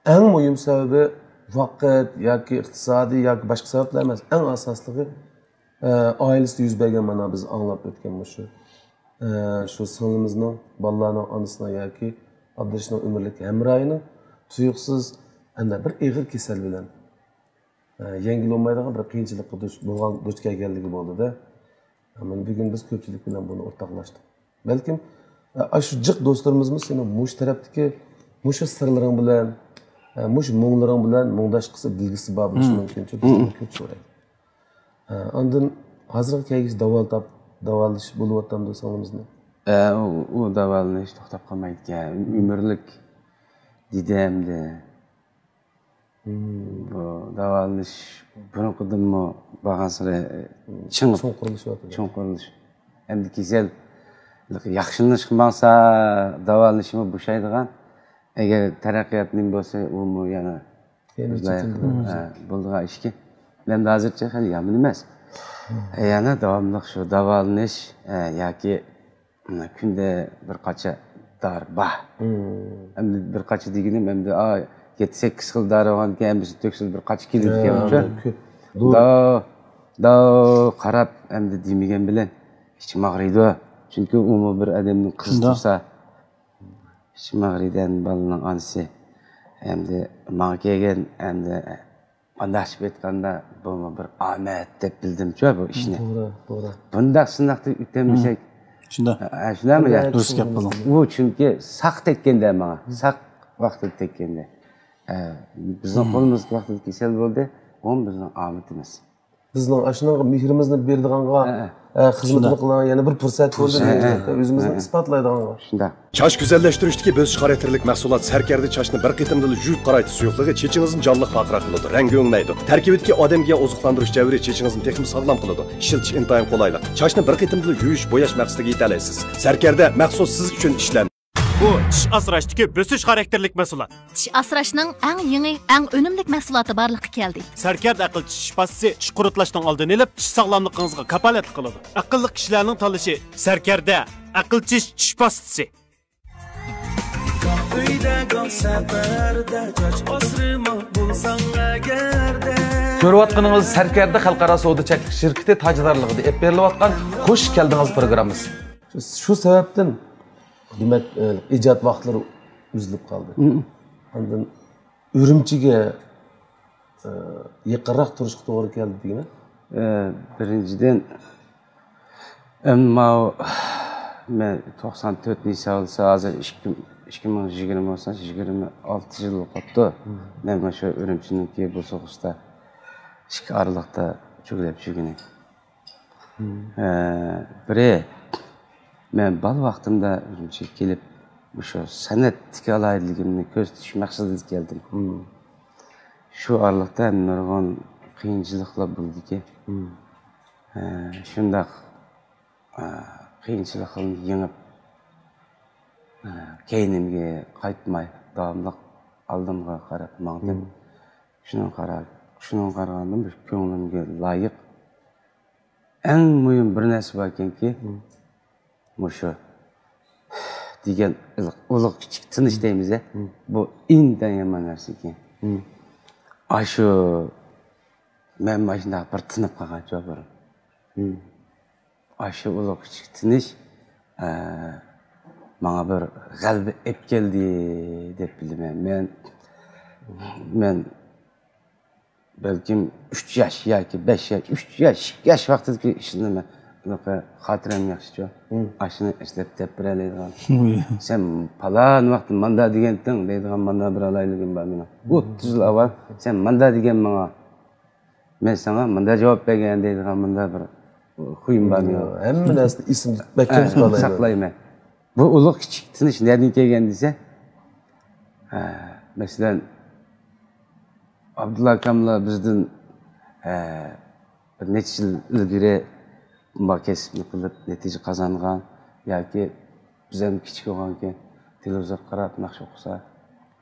ئەڭ مۇھىم سەۋەبى ۋاقىت ياكى ئىقتىسادىي ياكى باشقا سەۋەبلەر ئەمەس. ئەڭ ئاساسلىقى، ئە، ئائىلىسىدە يۈز بەرگەن، مانا بىز ئاڭلاپ ئۆتكەن مۇشۇ، ئە، شۇ سىڭلىمىزنىڭ، بالىلارنىڭ ئانىسىنىڭ ياكى ئابدۇرېشىتنىڭ ئۆمۈرلۈك ھەمراھىنىڭ تۇيۇقسىز ئەنە بىر ئېغىر كېسەل بىلەن، ئە، يەڭگىل بولمايدىغان بىر قىيىنچىلىققا دۇچ بولغان، دۇچ كەلگەنلىكى بولدى-دە. مانا بۈگۈن بىز كۆپچىلىك بىلەن بۇنى ئورتاقلاشتۇق. بەلكىم، ئە، ئاشۇ جىق دوستلىرىمىزمۇ سېنىڭ مۇشۇ تەرەپتىكى مۇشۇ سىرلىرىڭ بىلەن، ئە، مۇشۇ مۇڭلىرىڭ بىلەن مۇڭداشقۇسى، بىلگۈسى بار بولۇشى مۇمكىن. چۈنكى سېنى كۆپ سورايدۇ. ئە، ئاندىن ھازىرغا كەلگۈچە داۋالىتاپ، داۋالىشىپ بولۇۋاتامدۇ سىڭلىمىزنى؟ ئە، ئۇ، ئۇ داۋالىنىش توختاپ قالمايدىكەن. ئۆمۈرلۈك دېدى ئەمدى. بۇ داۋالىنىش بۇرۇنقىدىنمۇ بارغانسېرى چىڭىپ، چوڭقۇرلىشىۋاتىدۇ. چوڭقۇرلىشىپ. ئەمدى كېسەل ياخشىلىنىشقا ماڭسا، داۋالىنىشىمۇ بوشايدىغان. ئەگەر تەرەققىيات نېمە بولسا، ئۇمۇ يەنە يەنە ئۆزلەر چېكىندۈرۈش. ھە، بولىدىغان ئىشكەن. ئەمدى ھازىرچە خېلى يامان ئەمەس. يەنە داۋاملىق شۇ داۋالىنىش، ئە، ياكى مانا كۈندە بىر قاچا دارى بار. ئەمدى بىر قاچا دېگىنىم، ئەمدى، ئا، يەتتە-سەككىز خىل دارى بولغاندىكىن، ھەممىسىنى تۆكسىلا بىر قاچا كېلىدىكەن. ھە، كۆپ. داۋ، داۋ قاراپ، ئەمدى دېمىگەن بىلەن ئىچىم ئاغرىيدۇ. چۈنكى ئۇمۇ بىر ئادەمنى قىزىتسا، ئىچىم ئاغرىيدۇ، ئەمدى بالىنىڭ ئانىسى. ئەمدى ماڭا كەلگەن، ئەمدى ئانداقچە ئېيتقاندا، بۇمۇ بىر ئامەت دەپ بىلدىمچۇ بۇ ئىشنى. توغرا، توغرا. بۇنداق سىناقتىن ئۆتەلمىسەك، شۇنداق. ھە، شۇنداقمۇ يا؟ دۇرۇس گەپ قىلدىڭ. ئۇ چۈنكى ساق تەگكەندە ماڭا، ساق ۋاقتىدا تەگكەندە. ھە، بىزنىڭ قولىمىزدىكى ۋاقتىدا كېسەل بولدى، ئۇمۇ بىزنىڭ ئامىتىمىز. بىزنىڭ ئاشۇنىڭغا مېھرىمىزنى بېرىدىغانغا، ھە، ھە، خىزمىتىنى قىلىدىغان يەنە بىر پۇرسەت بولدى. پۇرسەت. ھە، ھە. ئۆزىمىزنى ئىسپاتلايدىغانغا. شۇنداق. چاچ گۈزەللەشتۈرۈشتىكى بۆسۈش خاراكتېرلىك مەھسۇلات سەركەردە چاچنى بىر قېتىمدىلا يۇيۇپ قارايتىش سۇيۇقلۇقى چېچىڭىزنى جانلىق پارقىراق قىلىدۇ، رەڭگى ئۆڭلەيدۇ. تەركىبىدىكى ئادەمگە ئوزۇقلاندۇرۇش جەۋھىرى چېچىڭىزنى تېخىمۇ ساغلام قىلىدۇ. ئىشلىتىش ئىنتايىن قولايلىق. چاچنى بىر قېتىمدىلا يۇيۇش، بوياش مەقسىتىگە يېتەلەيسىز. سەركەردە مەخسۇس سىز ئۈچۈن ئىشلەندى. بۇ چىش ئاسراشتىكى بۆسۈش خاراكتېرلىك مەھسۇلات. چىش ئاسراشنىڭ ئەڭ يېڭى، ئەڭ ئۈنۈملۈك مەھسۇلاتى بارلىققا كەلدى. سەركەردە ئەقىل چىش پاستىسى چىش قۇرتلاشنىڭ ئالدىنى ئېلىپ، چىش ساغلاملىقىڭىزغا كاپالەتلىك قىلىدۇ. ئەقىللىق كىشىلەرنىڭ تاللىشى سەركەردە ئەقىل چىش چىش پاستىسى. گاھ ئۆيدە، گاھ سەپەردە، چاچ ئاسرىماق بولساڭ ئەگەردە. كۆرۈۋاتقىنىڭىز سەركەردە خەلقئارا سودا چەكلىك شىركىتى تاجدارلىقىدا ئېلىپ بېرىلىۋاتقان خوش كەلدىڭىز پروگراممىسى. شۇ، شۇ سەۋەبتىن، دېمەك، ئە، ئىجاد ۋاقىتلىرى ئۈزۈلۈپ قالدى. ئاندىن ئۈرۈمچىگە، ئە، يېقىنراق تۇرۇشقا توغرا كەلدى دېگىنە. ئە، بىرىنچىدىن، ئەمما مەن توقسان تۆتىنچى يىل بولسا، ھازىر ئىككى، ئىككى مىڭ يىگىرمە بولسا، يىگىرمە ئالتە يىل بولۇپ قاپتۇ. مەن مۇشۇ ئۈرۈمچىنىڭكى بوسۇغىسىدا ئىككى ئارىلىقتا چۆگىلەپ يۈرگىنى. ئە، بىرى، مەن بالا ۋاقتىمدا ئۈرۈمچىگە كېلىپ، مۇشۇ سەنئەتتىكى ئالاھىدىلىكىمنى كۆرسىتىش مەقسىتىدە كەلدىم. شۇ ئارىلىقتا نۇرغۇن قىيىنچىلىقلار بولدىكى. ئە، شۇنداق، ئە، قىيىنچىلىقلارنى يېڭىپ، ئە، كەينىمگە قايتماي، داۋاملىق ئالدىمغا قاراپ ماڭدىم. شۇنىڭغا قارا-، شۇنىڭغا قارىغاندا، بىر كۆڭلۈمگە لايىق ئەڭ مۇھىم بىر نەرسە باركەنكى، مۇشۇ دېگەن ئۇلۇغ كىچىك تىنىش دەيمىز-ە. بۇ ئىنتايىن يامان نەرسە ئىكەن. ئاشۇ، مەن مانا شۇنداق بىر تىنىپ قالغان چوغ بىر. ئاشۇ ئۇلۇغ كىچىك تىنىش، ئە، ماڭا بىر غەلىبە ئېلىپ كەلدى دەپ بىلىمەن. مەن، مەن بەلكىم ئۈچ ياش ياكى بەش ياش، ئۈچ ياش، ئىككى ياش ۋاقتىدىكى ئىشلىرىمنى مەن خاتىرەم ياخشىچۇ. ئاشۇنى ئەسلەپ دەپ بېرەلەيدىغان. سەن پالان ۋاقىتتا ماندا دېگەنتىڭ دەيدىغان ماندا بىر ئالاھىدىلىكىم بار مېنىڭ. ئوتتۇز يىل ئاۋۋال سەن ماندا دېگەن ماڭا. مەن ساڭا مۇنداق جاۋاب بەرگەن دەيدىغان مۇنداق بىر خۇيۇم بار مېنىڭ. ھەممە نەرسىنى ئېسىمدە مەھكەم ھە، تۇتالايمەن. ساقلايمەن. بۇ ئۇلۇغ كىچىك تىنىش نەدىن كەلگەن دېسە، ھە، مەسىلەن، ئابدۇللا ئاكاملا بىزدىن، ئە، بىر نەچچە يىل ئىلگىرى مۇ كەسىپنى قىلىپ نەتىجە قازانغان ياكى بىز ھەم كىچىك بولغانكەن تېلېۋىزورغا قاراپ ناخشا ئوقۇسا،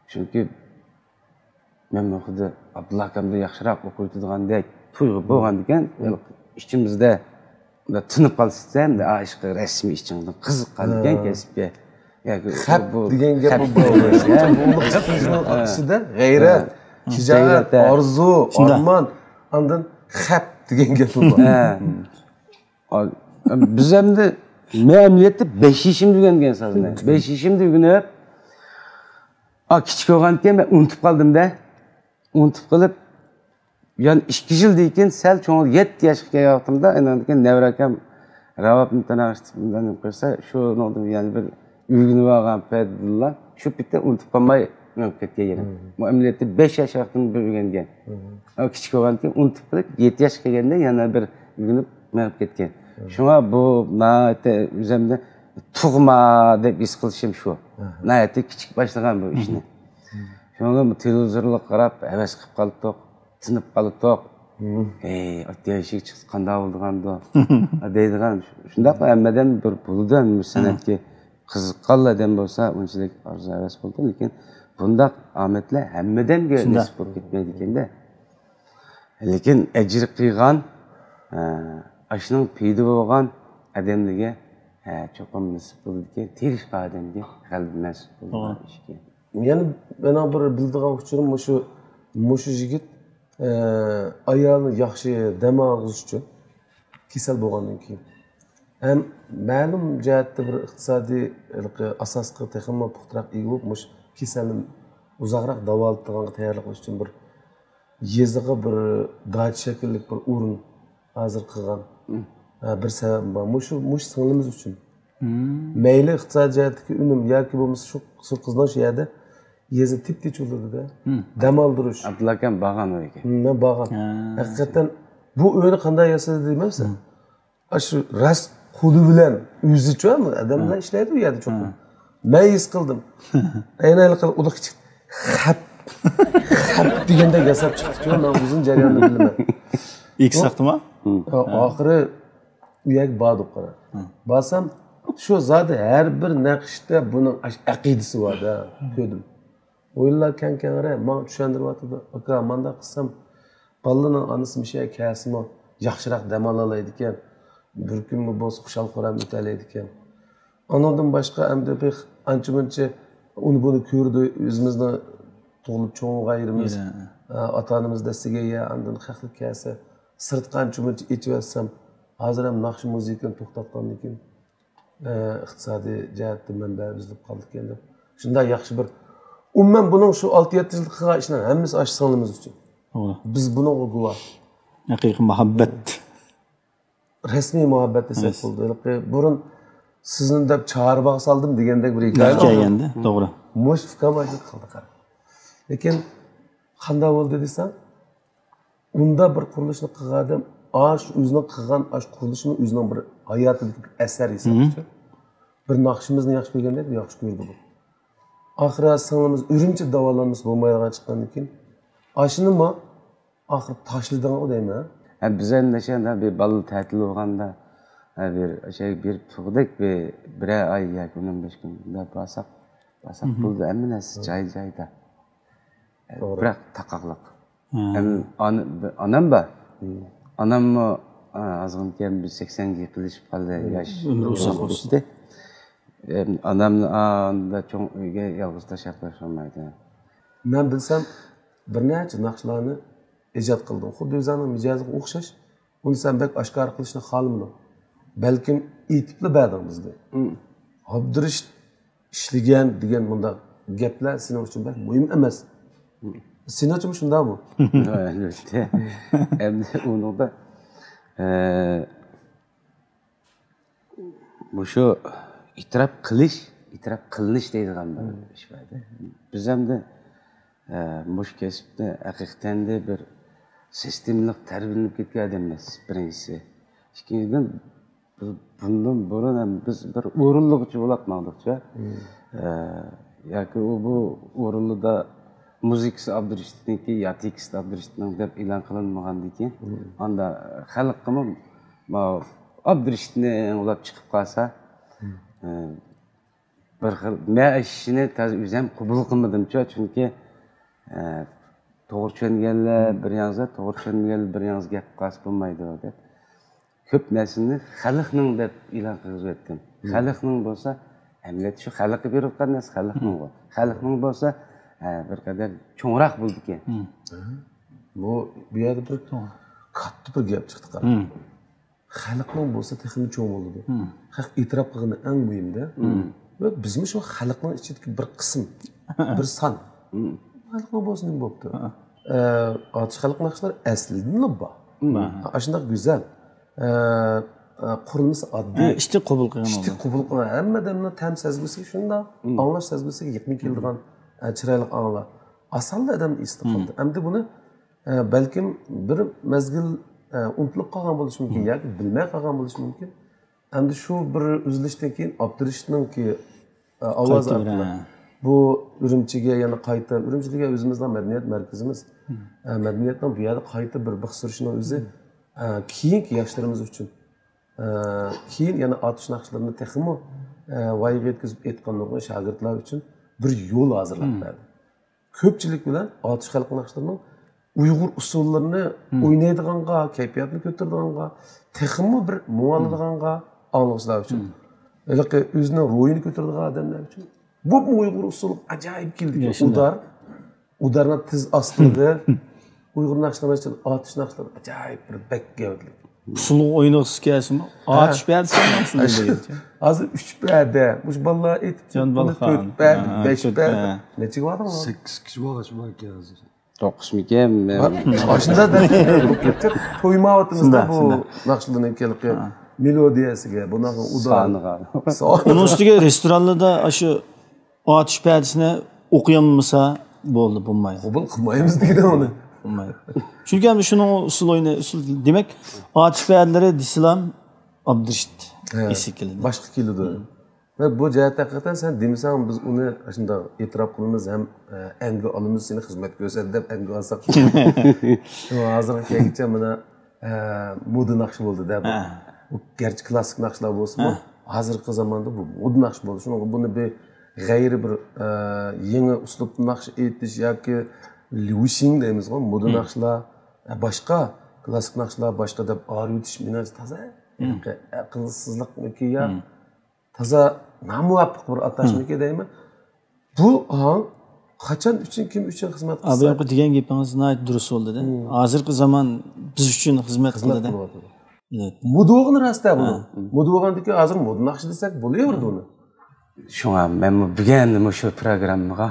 چۈنكى مەن بۇ خىلدا ئابدۇللا ئاكامدىن ياخشىراق ئوقۇۋېتىدىغاندەك تۇيغۇ بولغاندىكىن، ئىچىمىزدە بۇنداق تىنىپ قالسا، ئەمدى ئاشۇ رەسمىي ئىچىڭدىن قىزىققاندىكىن ھە. كەسىپكە. ياكى خەپ بۇ دېگەن گەپ خەپ بۇ. دېگەن گەپ. بۇ خەپ دېگەن گەپ. ئۇنىڭ ئىچىدە غەيرەت، ھە. شىجائەت، غەيرەت، ھە. ئارزۇ، شۇنداق. ئارمان، ئاندىن خەپ دېگەن گەپ بار. ھە. ئا-، بىز ئەمدى مەملىيەتتە بەش يېشىمدا ئۆگەنگەن سازنى. بەش يېشىمدا ئۆگىنىپ، ئا، كىچىك بولغاندىكىن مەن ئۇنتۇپ قالدىم-دە. ئۇنتۇپ قېلىپ، يەنە ئىككى يىلدىن كېيىن سەل چوڭ، يەتتە ياشقا كەلگەن ۋاقتىمدا، ئاندىن كېيىن نەۋرە ئاكام راۋابنى تونۇشتۇرۇپ قويسا، شۇنىڭدىن يەنە بىر ئۆگىنىپ ئالغان پەيتىدىلا شۇ پېتى ئۇنتۇپ قالماي مېڭىپ كەتكەن يەنە. بۇ ئەمەلىيەتتە بەش ياش ۋاقتىم بىر ئۆگەنگەن. ئا، كىچىك بولغاندىكىن ئۇنتۇپ قېلىپ، يەتتە ياشقا كەلگەندە يەنە بىر ئۆگىنىپ مېڭىپ كەتكەن. شۇڭا بۇ ناھايىتى ئۆزۈمنى تۇغما دەپ ھېس قىلىشىم شۇ. ناھايىتى كىچىك باشلىغان بۇ ئىشنى. شۇڭا بۇ تېلېۋىزورغا قاراپ ھەۋەس قىلىپ قالدۇق، تىنىپ قالدۇق. ھېي، ئاتياشىك چىقسا قانداق بولىدىغاندۇ؟ دەيدىغان، شۇنداقلا ھەممىدىن بىر بولىدۇ، ھەممە سەنئەتكە قىزىققانلا ئادەم بولسا، ئۇنچىلىك ئارزۇ ھەۋەس بولىدۇ، لېكىن بۇنداق ئامەتلەر ھەممىدەمگە نېسىپ بولۇپ كەتمەيدىكەن-دە. لېكىن ئەجىر قىلغان، ئە، ئاشۇنىڭ پېيىدە بولغان ئادەملەرگە، ئە، چوقۇم نېسىپ بولىدىكەن، تىرىشقان ئادەمگە غەلىبە مەنسۇپ بولىدىغان ئىشكەن. يەنە مېنىڭ بىر بىلىدىغان ئۇچۇرۇم مۇشۇ، مۇشۇ يىگىت، ئە، ئايالىنى ياخشى دەم ئالغۇزۇش ئۈچۈن كېسەل بولغاندىن كېيىن ھەم مەلۇم جەھەتتە بىر ئىقتىسادىي ھېلىقى ئاساسقا تېخىمۇ پۇختىراق ئىگە بولۇپ، مۇشۇ كېسەلنى ئۇزاقراق داۋالىتىدىغانغا تەييارلىق قىلىش ئۈچۈن بىر يېزىغا بىر داچا شەكىللىك بىر ئورۇن ھازىر قىلغان. ھە، بىر سەۋەب بار. مۇشۇ، مۇشۇ سىڭلىمىز ئۈچۈن. مەيلى ئىقتىسادىي جەھەتتىكى ئۈنۈم ياكى بولمىسا شۇ، شۇ قىزنىڭ شۇ يەردە يېزا تىپتىچ بولىدۇ-دە. دەم ئالدۇرۇش. ئابدۇللا ئاكام بارغان ئۇ يەرگە. مەن بارغان. ھە. ھەقىقەتەن بۇ ئۆينى قانداق ياسىدى دېمەمسەن؟ ئاشۇ راست قولى بىلەن ئۆزىچۇ، ئادەملەر ئىشلەيدۇ ئۇ يەردە چوقۇم. مەن ھېس قىلدىم. ئەينەن قىلىپ ئۇدۇق كىچىك خەپ، خەپ دېگەندەك ياساپ چىقتىچۇ، مەن ئۇزۇن جەرياننى بىلىمەن. ئىككى ساختىما؟ ئاخىرى ئۇ يەرگە باردۇق، قارا. بارسام، شۇ زادى ھەر بىر نەقىشتە بۇنىڭ ئەقىدىسى بار-دە، كۆردۈم. ئويۇنلار كەڭ كەڭرى ماڭا چۈشەندۈرۈۋاتىدۇ. ئاكا، مانداق قىلسام، بالىنىڭ ئانىسى مۇشۇ يەرگە كەلسىمۇ ياخشىراق دەم ئالالايدىكەن. بىر كۈنمۇ بولسا خۇشال-خۇرام ئۆتەلەيدىكەن. ئانىڭدىن باشقا ئەمدى بىر ئانچە-مۇنچە ئۇنى-بۇنى كۆرىدۇ، ئۆزىمىزنىڭ تۇغۇلۇپ چوڭ بولغان يېرىمىز، ئاتا-ئانىمىز دەسسىگەن يەر، ئاندىن خەقلىك كەلسە، سىرتقا ئانچە-مۇنچە ئېچىۋەتسەم، ھازىر ھەم ناخشا مۇزىكىنى توختاتقاندىن كېيىن، ئە، ئىقتىسادىي جەھەتتىن مەنبە ئۈزۈلۈپ قالىدىكەن دەپ. شۇنداق ياخشى بىر، ئومۇمەن بۇنىڭ شۇ ئالتە يەتتە يىلدا قىلغان ئىشلىرى ھەممىسى ئاشۇ سىڭلىمىز ئۈچۈن. توغرا. بىز بۇنىڭغا گۇۋاھ. ھەقىقىي مۇھەببەت. رەسمىي مۇھەببەت دېسەك بولىدۇ. ھېلىقى بۇرۇن سىزنى دەپ چارباغ سالدىم دېگەندەك بىر ھېكايە. ھېكايە ئەمدى، توغرا. مۇشۇ ئۇكام ئاشۇنداق قىلدى، قارا. لېكىن قانداق بولدى دېسەڭ، ئۇنداق بىر قۇرۇلۇشنى قىلغان ئادەم، ئاشۇ ئۆزىنىڭ قىلغان ئاشۇ قۇرۇلۇشمۇ ئۆزىنىڭ بىر ھاياتىدىكى بىر ئەسەر ھېسابلىنىدۇ. بىر ناخشىمىزنى ياخشى كۆرگەندەك ياخشى كۆردى بۇ. ئاخىرى سىڭلىمىز ئۈرۈمچىدە داۋالانمىسا بولمايدىغان چىققاندىن كېيىن، ئاشۇنىمۇ ئاخىرى تاشلىدىڭغۇ دەيمەن. ھە، بىز ئەمدى شۇنداق بىر بالىلار تەتىل بولغاندا، ھە، بىر شەي بېرىپ تۇرغۇدەك بىر، بىرەر ئاي ياكى ئون بەش كۈن بارساق، بارساق بولىدۇ. ھەممە نەرسە جاي-جايدا. توغرا. بىراق تاقاقلىق. ھەم ئانا-، ئانام بار. ئاناممۇ، ئا، ئازغىنىكەن بىر سەكسەنگە يېقىنلىشىپ قالدى، ياش. ئۆمرى ئۇزاق بولسۇن. ئۆستى. ئەم، ئانامنى ئاندا چوڭ ئۆيگە يالغۇز تاشلاپ قويۇشقا بولمايدۇ. مەن بىلسەم، بىر نەچچە ناخشىلارنى ئىجاد قىلدىڭ. خۇددى ئۆزۈڭنىڭ مىجەزىڭگە ئوخشاش. ئۇنى سەن بەك ئاشكارا قىلىشنى خالىمىدىڭ. بەلكىم ئېيتىپلا بەردىڭ بىزگە. ئابدۇرېشىت ئىشلىگەن دېگەن مۇنداق گەپلەر سېنىڭ ئۈچۈن بەك مۇھىم ئەمەس. سېنىڭچىمۇ شۇنداقمۇ؟ ئەلۋەتتە. ئەمدى ئۇنىڭدا، ئە، مۇشۇ ئېتىراپ قىلىش، ئېتىراپ قىلىنىش دەيدىغان بىر ئىش بار-دە. بىز ئەمدى، ئە، مۇشۇ كەسىپتە ھەقىقەتەن بىر سىستېمىلىق تەربىيەلىنىپ كەتكەن ئادەم ئەمەس، بىرىنچىسى. ئىككىنچىدىن، بۇ-، بۇندىن بۇرۇن ھەم بىز بىر ئورۇنلىغۇچى بولاپ ماڭدۇقچە. ئە، ياكى ئۇ بۇ ئورۇنلىدا مۇزىكىسى ئابدۇرېشىتنىڭكى يا تېكىستى ئابدۇرېشىتنىڭ دەپ ئېلان قىلىنمىغاندىن كېيىن، ئاندا خەلققىمۇ ما-، ئابدۇرېشىتنى ئاڭلاپ چىقىپ قالسا، ئە، بىر خىل، مەن ئىشىنى تازا ئۆزۈم قوبۇل قىلمىدىمچۇ، چۈنكى، ئە، توغرا چۈشەنگەنلەر بىر ياڭزا، توغرا چۈشەنمىگەنلەر بىر ياڭزا گەپ قىلسا بولمايدۇ دەپ. كۆپ نەرسىنى خەلقنىڭ دەپ ئېلان قىلغۇزۇۋەتتىم. خەلقنىڭ بولسا، ئەمەلىيەتتە شۇ خەلققە بېرىۋاتقان نەرسە خەلقنىڭغۇ. خەلقنىڭ بولسا، ئە، بىر قەدەر چوڭراق بولىدىكەن. بۇ، بۇ يەردە بىر كاتتا بىر گەپ چىقتى، قارا. خەلقنىڭ بولسا تېخىمۇ چوڭ بولىدۇ. خەلق ئېتىراپ قىلغىنى ئەڭ مۇھىمدە. ۋە بىزمۇ شۇ خەلقنىڭ ئىچىدىكى بىر قىسىم، بىر سان. خەلقنىڭ بولسا نېمە بوپتۇ؟ ئە، ئاتۇش خەلق ناخشىلار ئەسلىدىنلا بار. ھە، ئاشۇنداق گۈزەل. ئە، ئە، قۇرۇلمىسى ئاددىي. ھە، ئىشتىك قوبۇل قىلغان ئىشتىك قوبۇل قىلغان. ھەممە ئادەمنىڭ تەم سەزگۈسىگە شۇنداق، ئاڭلاش سەزگۈسىگە يېقىن كېلىدىغان، ئە، چىرايلىق ئاڭلار. ئاسانلا ئادەم ئېسىدە قالدى. ئەمدى بۇنى، ئە، بەلكىم بىر مەزگىل، ئە، ئۇنتۇلۇپ قالغان بولۇشى مۇمكىن ياكى بىلمەي قالغان بولۇشى مۇمكىن. ئەمدى شۇ بىر ئۈزۈلۈشتىن كېيىن ئابدۇرېشىتنىڭكى، ئە، ئاۋازى قايتا بىر، ئارقىلىق ھە. بۇ ئۈرۈمچىگە يەنە قايتا، ئۈرۈمچى دېگەن ئۆزىمىزنىڭ مەدەنىيەت مەركىزىمىز. ئە، مەدەنىيەتنىڭ بۇ يەردە قايتا بىر بىخ سۈرۈشىنىڭ ئۆزى، ئە، كېيىنكى ياشلىرىمىز ئۈچۈن، ئە، كېيىن يەنە ئاتۇش ناخشىلىرىنى تېخىمۇ، ئە، ۋايىغا يەتكۈزۈپ ئېيتقان نۇرغۇن شاگىرتلار ئۈچۈن بىر يول ھازىرلاپ بەردى. كۆپچىلىك بىلەن ئاتۇش خەلق ناخشىلىرىنىڭ ئۇيغۇر ئۇسسۇللىرىنى ئوينايدىغانغا، كەيپىياتنى كۆتۈرىدىغانغا، تېخىمۇ بىر مۇڭ ئالىدىغانغا ئاڭلىغۇچىلار ئۈچۈن. ھېلىقى ئۆزىنىڭ روھىنى كۆتۈرىدىغان ئادەملەر ئۈچۈن. بۇ ئۇيغۇر ئۇسسۇلى ئاجايىپ كېلىدىكەن. ياشىنا. ئۇدار، ئۇدارنىڭ تېز ئاستىلىقى، ئۇيغۇر ناخشىلىرى ئۈچۈن ئاتۇش ناخشىلىرى ئاجايىپ بىر بەك گەۋدىلىك. ئۇسسۇلغا ئوينىغۇسى كەلسىمۇ، ھە. ئاتۇش پەدىسى ئەمەس، ھازىر ئۈچ پەدە. مۇشۇ بالىلار ئېيتىپ، جان بۇنى بالىخان. تۆت پەدە، ھە، بەش تۆت پەدە. پەدە. نەچچىگە باردىڭ؟ سەككىز كىشى بولغاچ باركەن ھازىر. توققۇزمىكەن؟ مەن ئاشۇنداق دەپ تويمايۋاتىمىزدا شۇنداق، بۇ شۇنداق. ناخشىلارنىڭ كېلىقى ھە. مېلودىيەسىگە، بۇنىڭ ئۇدار. سانىغا. سان. ئۇنىڭ ئۈستىگە رېستورانلاردا ئاشۇ ئاتۇش پەدىسىنى ئوقۇيالمىسا بولدى، بولمايدۇ. قوبۇل قىلمايمىز دېگىنى ئۇنى. بولمايدۇ. چۈنكى ئەمدى شۇنىڭ ئۇسسۇل ئوينى، ئۇسسۇل، دېمەك، ئاتۇش پەدىلىرى دېسىلام ئابدۇرېشىت ھە، ئېسىگە كېلىدۇ. باشقا كېلىدۇ. ۋە بۇ جەھەتتە ھەقىقەتەن سەن دېمىسەڭ، بىز ئۇنى شۇنداق ئېتىراپ قىلىمىز ھەم، ئە، ئەنگە ئالىمىز سېنى خىزمەت كۆرسەتتى دەپ ئەنگە ئالساق. شۇڭا ھازىرغا كەلگۈچە مانا، ئە، مودا ناخشا بولدى دە بۇ. ھە. بۇ گەرچە كلاسسىك ناخشىلار بولسىمۇ، ھە. ھازىرقى زاماندا بۇ مودا ناخشا بولدى. شۇنىڭغا بۇنى بىر غەيرىي بىر، ئە، يېڭى ئۇسلۇبتا ناخشا ئېيتىش ياكى ليۇشىڭ دەيمىزغۇ، مودا ناخشىلار، ئە، باشقا كلاسسىك ناخشىلار باشقا دەپ ئايرىۋېتىش مېنىڭچە تازا ئەقىلسىزلىقمىكى يا تازا نامۇۋاپىق بىر ئاتاشمىكى دەيمەن. بۇ ئاڭ قاچان ئۈچۈن، كىم ئۈچۈن خىزمەت قىلسا؟ بۇياققى دېگەن گېپىڭىز ناھايىتى دۇرۇس بولدى-دە. ھازىرقى زامان بىز ئۈچۈن خىزمەت قىلدى-دە. قىلىۋاتىدۇ. مودا بولغىنى راست-ە بۇنىڭ. مودا بولغاندىكى ھازىر مودا ناخشا دېسەك بولۇۋېرىدۇ ئۇنى. شۇڭا مەنمۇ بۈگۈن مۇشۇ پروگراممىغا،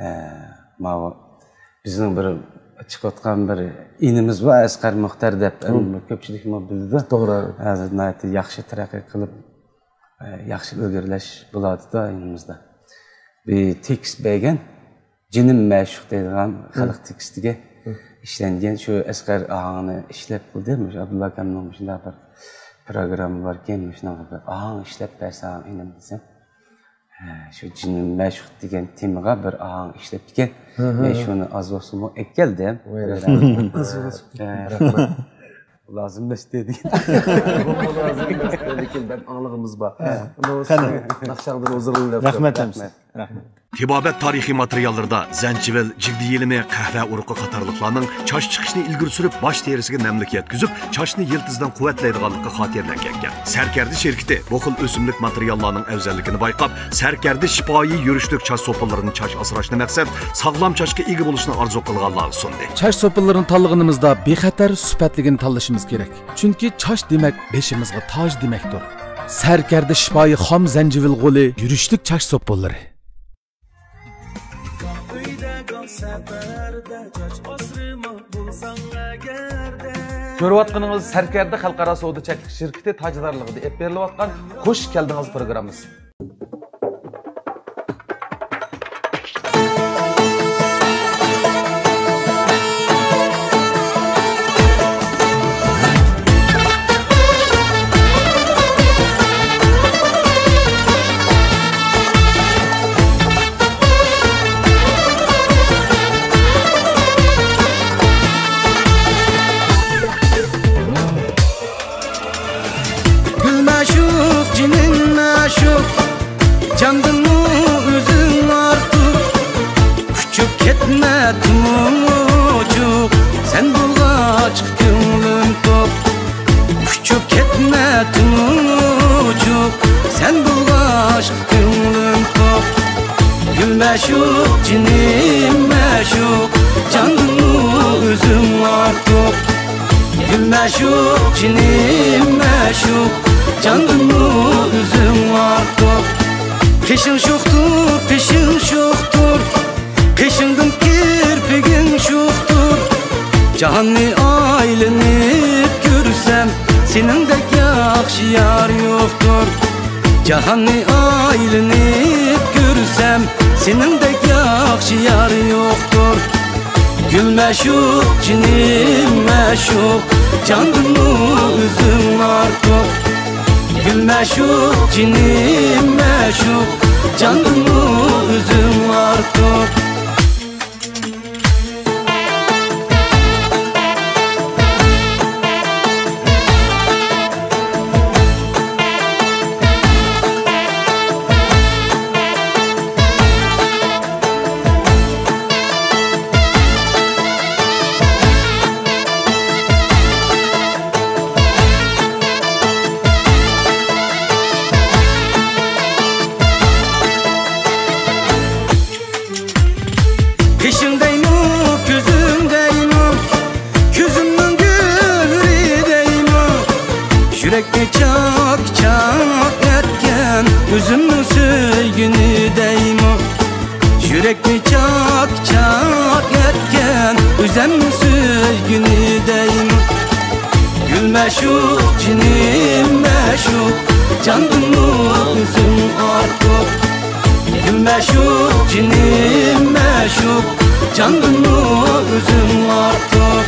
ئە، ماۋۇ بىزنىڭ بىر چىقىۋاتقان بىر ئىنىمىز بار، ئەسقەر مۇختەر دەپ، كۆپچىلىكمۇ بىلىدۇ. توغرا. ھازىر ناھايىتى ياخشى تەرەققىي قىلىپ، ئە، ياخشى ئىلگىرىلەش بولۇۋاتىدۇ ئېلىمىزدا. بىر تېكىست بەرگەن، جېنىم مەشۇق دەيدىغان خەلق تېكىستىگە ئىشلەنگەن شۇ ئەسقەر ئاھاڭنى ئىشلەپ قىلدى. مۇشۇ ئابدۇللا ئاكامنىڭ مۇشۇنداق بىر پروگرامما باركەن، مۇشۇنداق بىر ئاھاڭ ئىشلەپ بەرسەڭ ئىنىم دېسەم، ھە، شۇ جېنىم مەشۇق دېگەن تېمىغا بىر ئاھاڭ ئىشلەپتىكەن. مەن شۇنى ئاز بولسىمۇ ئەكەلدىم. ۋاي، رەھمەت. ئاز بولسۇن. ھە. رەھمەت. لازىم ئەمەس دېدى. بۇمۇ لازىم ئەمەس، لېكىن بەك ئاڭلىغىنىمىز بار. قېنى. ناخشاڭدىن ھۇزۇرلىنىپ. رەھمەت. رەھمەت. تېبابەت تارىخىي ماتېرىياللىرىدا زەنجىۋىل، جىگدە يېلىمى، قەھۋە ئۇرۇقى قاتارلىقلارنىڭ چاچ چىقىشنى ئىلگىرى سۈرۈپ، باش تېرىسىگە نەملىك يەتكۈزۈپ، چاچنى يىلتىزىدىن قۇۋۋەتلەيدىغانلىقى خاتىرىلەنگەنىكەن. سەركەردە شىركىتى بۇ خىل ئۆسۈملۈك ماتېرىياللارنىڭ ئەۋزەللىكىنى بايقاپ، سەركەردە شىپايى يۈرۈشلۈك چاچ سوپۇنلىرىنى چاچ ئاسراشنى مەقسەت، ساغلام چاچقا ئىگە بولۇشنى ئارزۇ قىلغانلارغا سۇندى. چاچ سوپۇنلىرىنى تاللىغىنىمىزدا بىخەتەر، سۈپەتلىكىنى تاللىشىمىز كېرەك. چۈنكى چاچ دېمەك، بېشىمىزغا تاج دېمەكتۇر. سەركەردە شىپايى خام زەنجىۋىل غولى، يۈرۈشلۈك چاچ سوپۇنلىرى. كۆرۈۋاتقىنىڭىز سەركەردە خەلقئارا سودا چەكلىك شىركىتى تاجدارلىقىدا ئېلىپ بېرىلىۋاتقان خۇش كەلدىڭىز پروگراممىسى. جاندىنمۇ ئۆزۈڭ ئارتۇق، ئۇچۇپ كەتمە تۇمۇچۇق، سەن بولغاچقا كۆڭلۈم توق. ئۇچۇپ كەتمە تۇمۇچۇق، سەن بولغاچقا كۆڭلۈم توق. گۈل مەشۇق، جېنىم مەشۇق، جاندىنمۇ ئۆزۈڭ ئارتۇق. گۈل مەشۇق، جېنىم مەشۇق، جاندىنمۇ ئۆزۈڭ ئارتۇق. قېشىڭ شوختۇر، قېشىڭ شوختۇر، قېشىڭدىن كىرپىكىڭ شوختۇر. جاھاننى ئايلىنىپ كۆرسەم، سېنىڭدەك ياخشى يار يوقتۇر. جاھاننى ئايلىنىپ كۆرسەم، سېنىڭدەك ياخشى يار يوقتۇر. گۈل مەشۇق، جېنىم مەشۇق، جاندىنمۇ ئۆزۈڭ ئارتۇق. گۈل مەشۇق، جېنىم مەشۇق، جاندىنمۇ ئۆزۈڭ ئارتۇق. قېشىڭ دەيمۇ، كۆزۈڭ دەيمۇ، كۆزۈمنىڭ گۈلى دەيمۇ، يۈرەكنى چاك-چاك ئەتكەن ئۆزۈمنىڭ سۆيگىنى دەيمۇ، يۈرەكنى چاك-چاك ئەتكەن ئۆزۈمنىڭ سۆيگىنى دەيمۇ. گۈل مەشۇق، جېنىم مەشۇق، جاندىنمۇ ئۆزۈڭ ئارتۇق. گۈل مەشۇق، جېنىم مەشۇق، جاندىنمۇ ئۆزۈڭ ئارتۇق.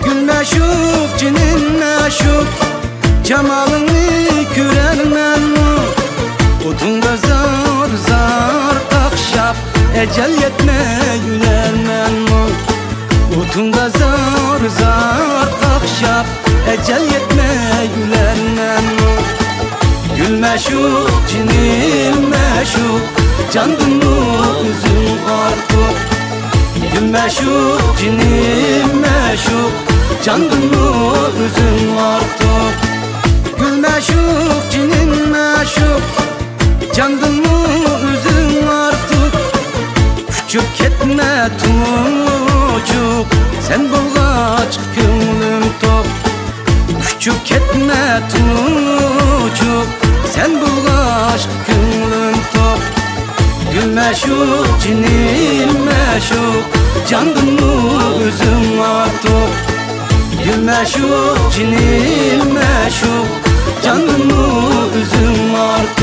گۈل مەشۇق، جېنىم مەشۇق، جامالىڭنى كۆرەرمەنمۇ؟ ئوتۇڭدا زار-زار قاقشاپ، ئەجەل يەتمەي ئۆلەرمەنمۇ؟ ئوتۇڭدا زار-زار قاقشاپ، ئەجەل يەتمەي ئۆلەرمەنمۇ؟ گۈل مەشۇق، جېنىم مەشۇق، جاندىنمۇ ئۆزۈڭ ئارتۇق. گۈل مەشۇق، جېنىم مەشۇق، جاندىنمۇ ئۆزۈڭ ئارتۇق. گۈل مەشۇق، جېنىم مەشۇق، جاندىنمۇ ئۆزۈڭ ئارتۇق. ئۇچۇپ كەتمە تۇمۇچۇق، سەن بولغاچقا كۆڭلۈم توق. ئۇچۇپ كەتمە تۇمۇچۇق، سەن بولغاچقا كۆڭلۈم توق. گۈل مەشۇق، جېنىم مەشۇق، جاندىنمۇ ئۆزۈڭ ئارتۇق. گۈل مەشۇق، جېنىم مەشۇق، جاندىنمۇ ئۆزۈڭ ئارتۇق.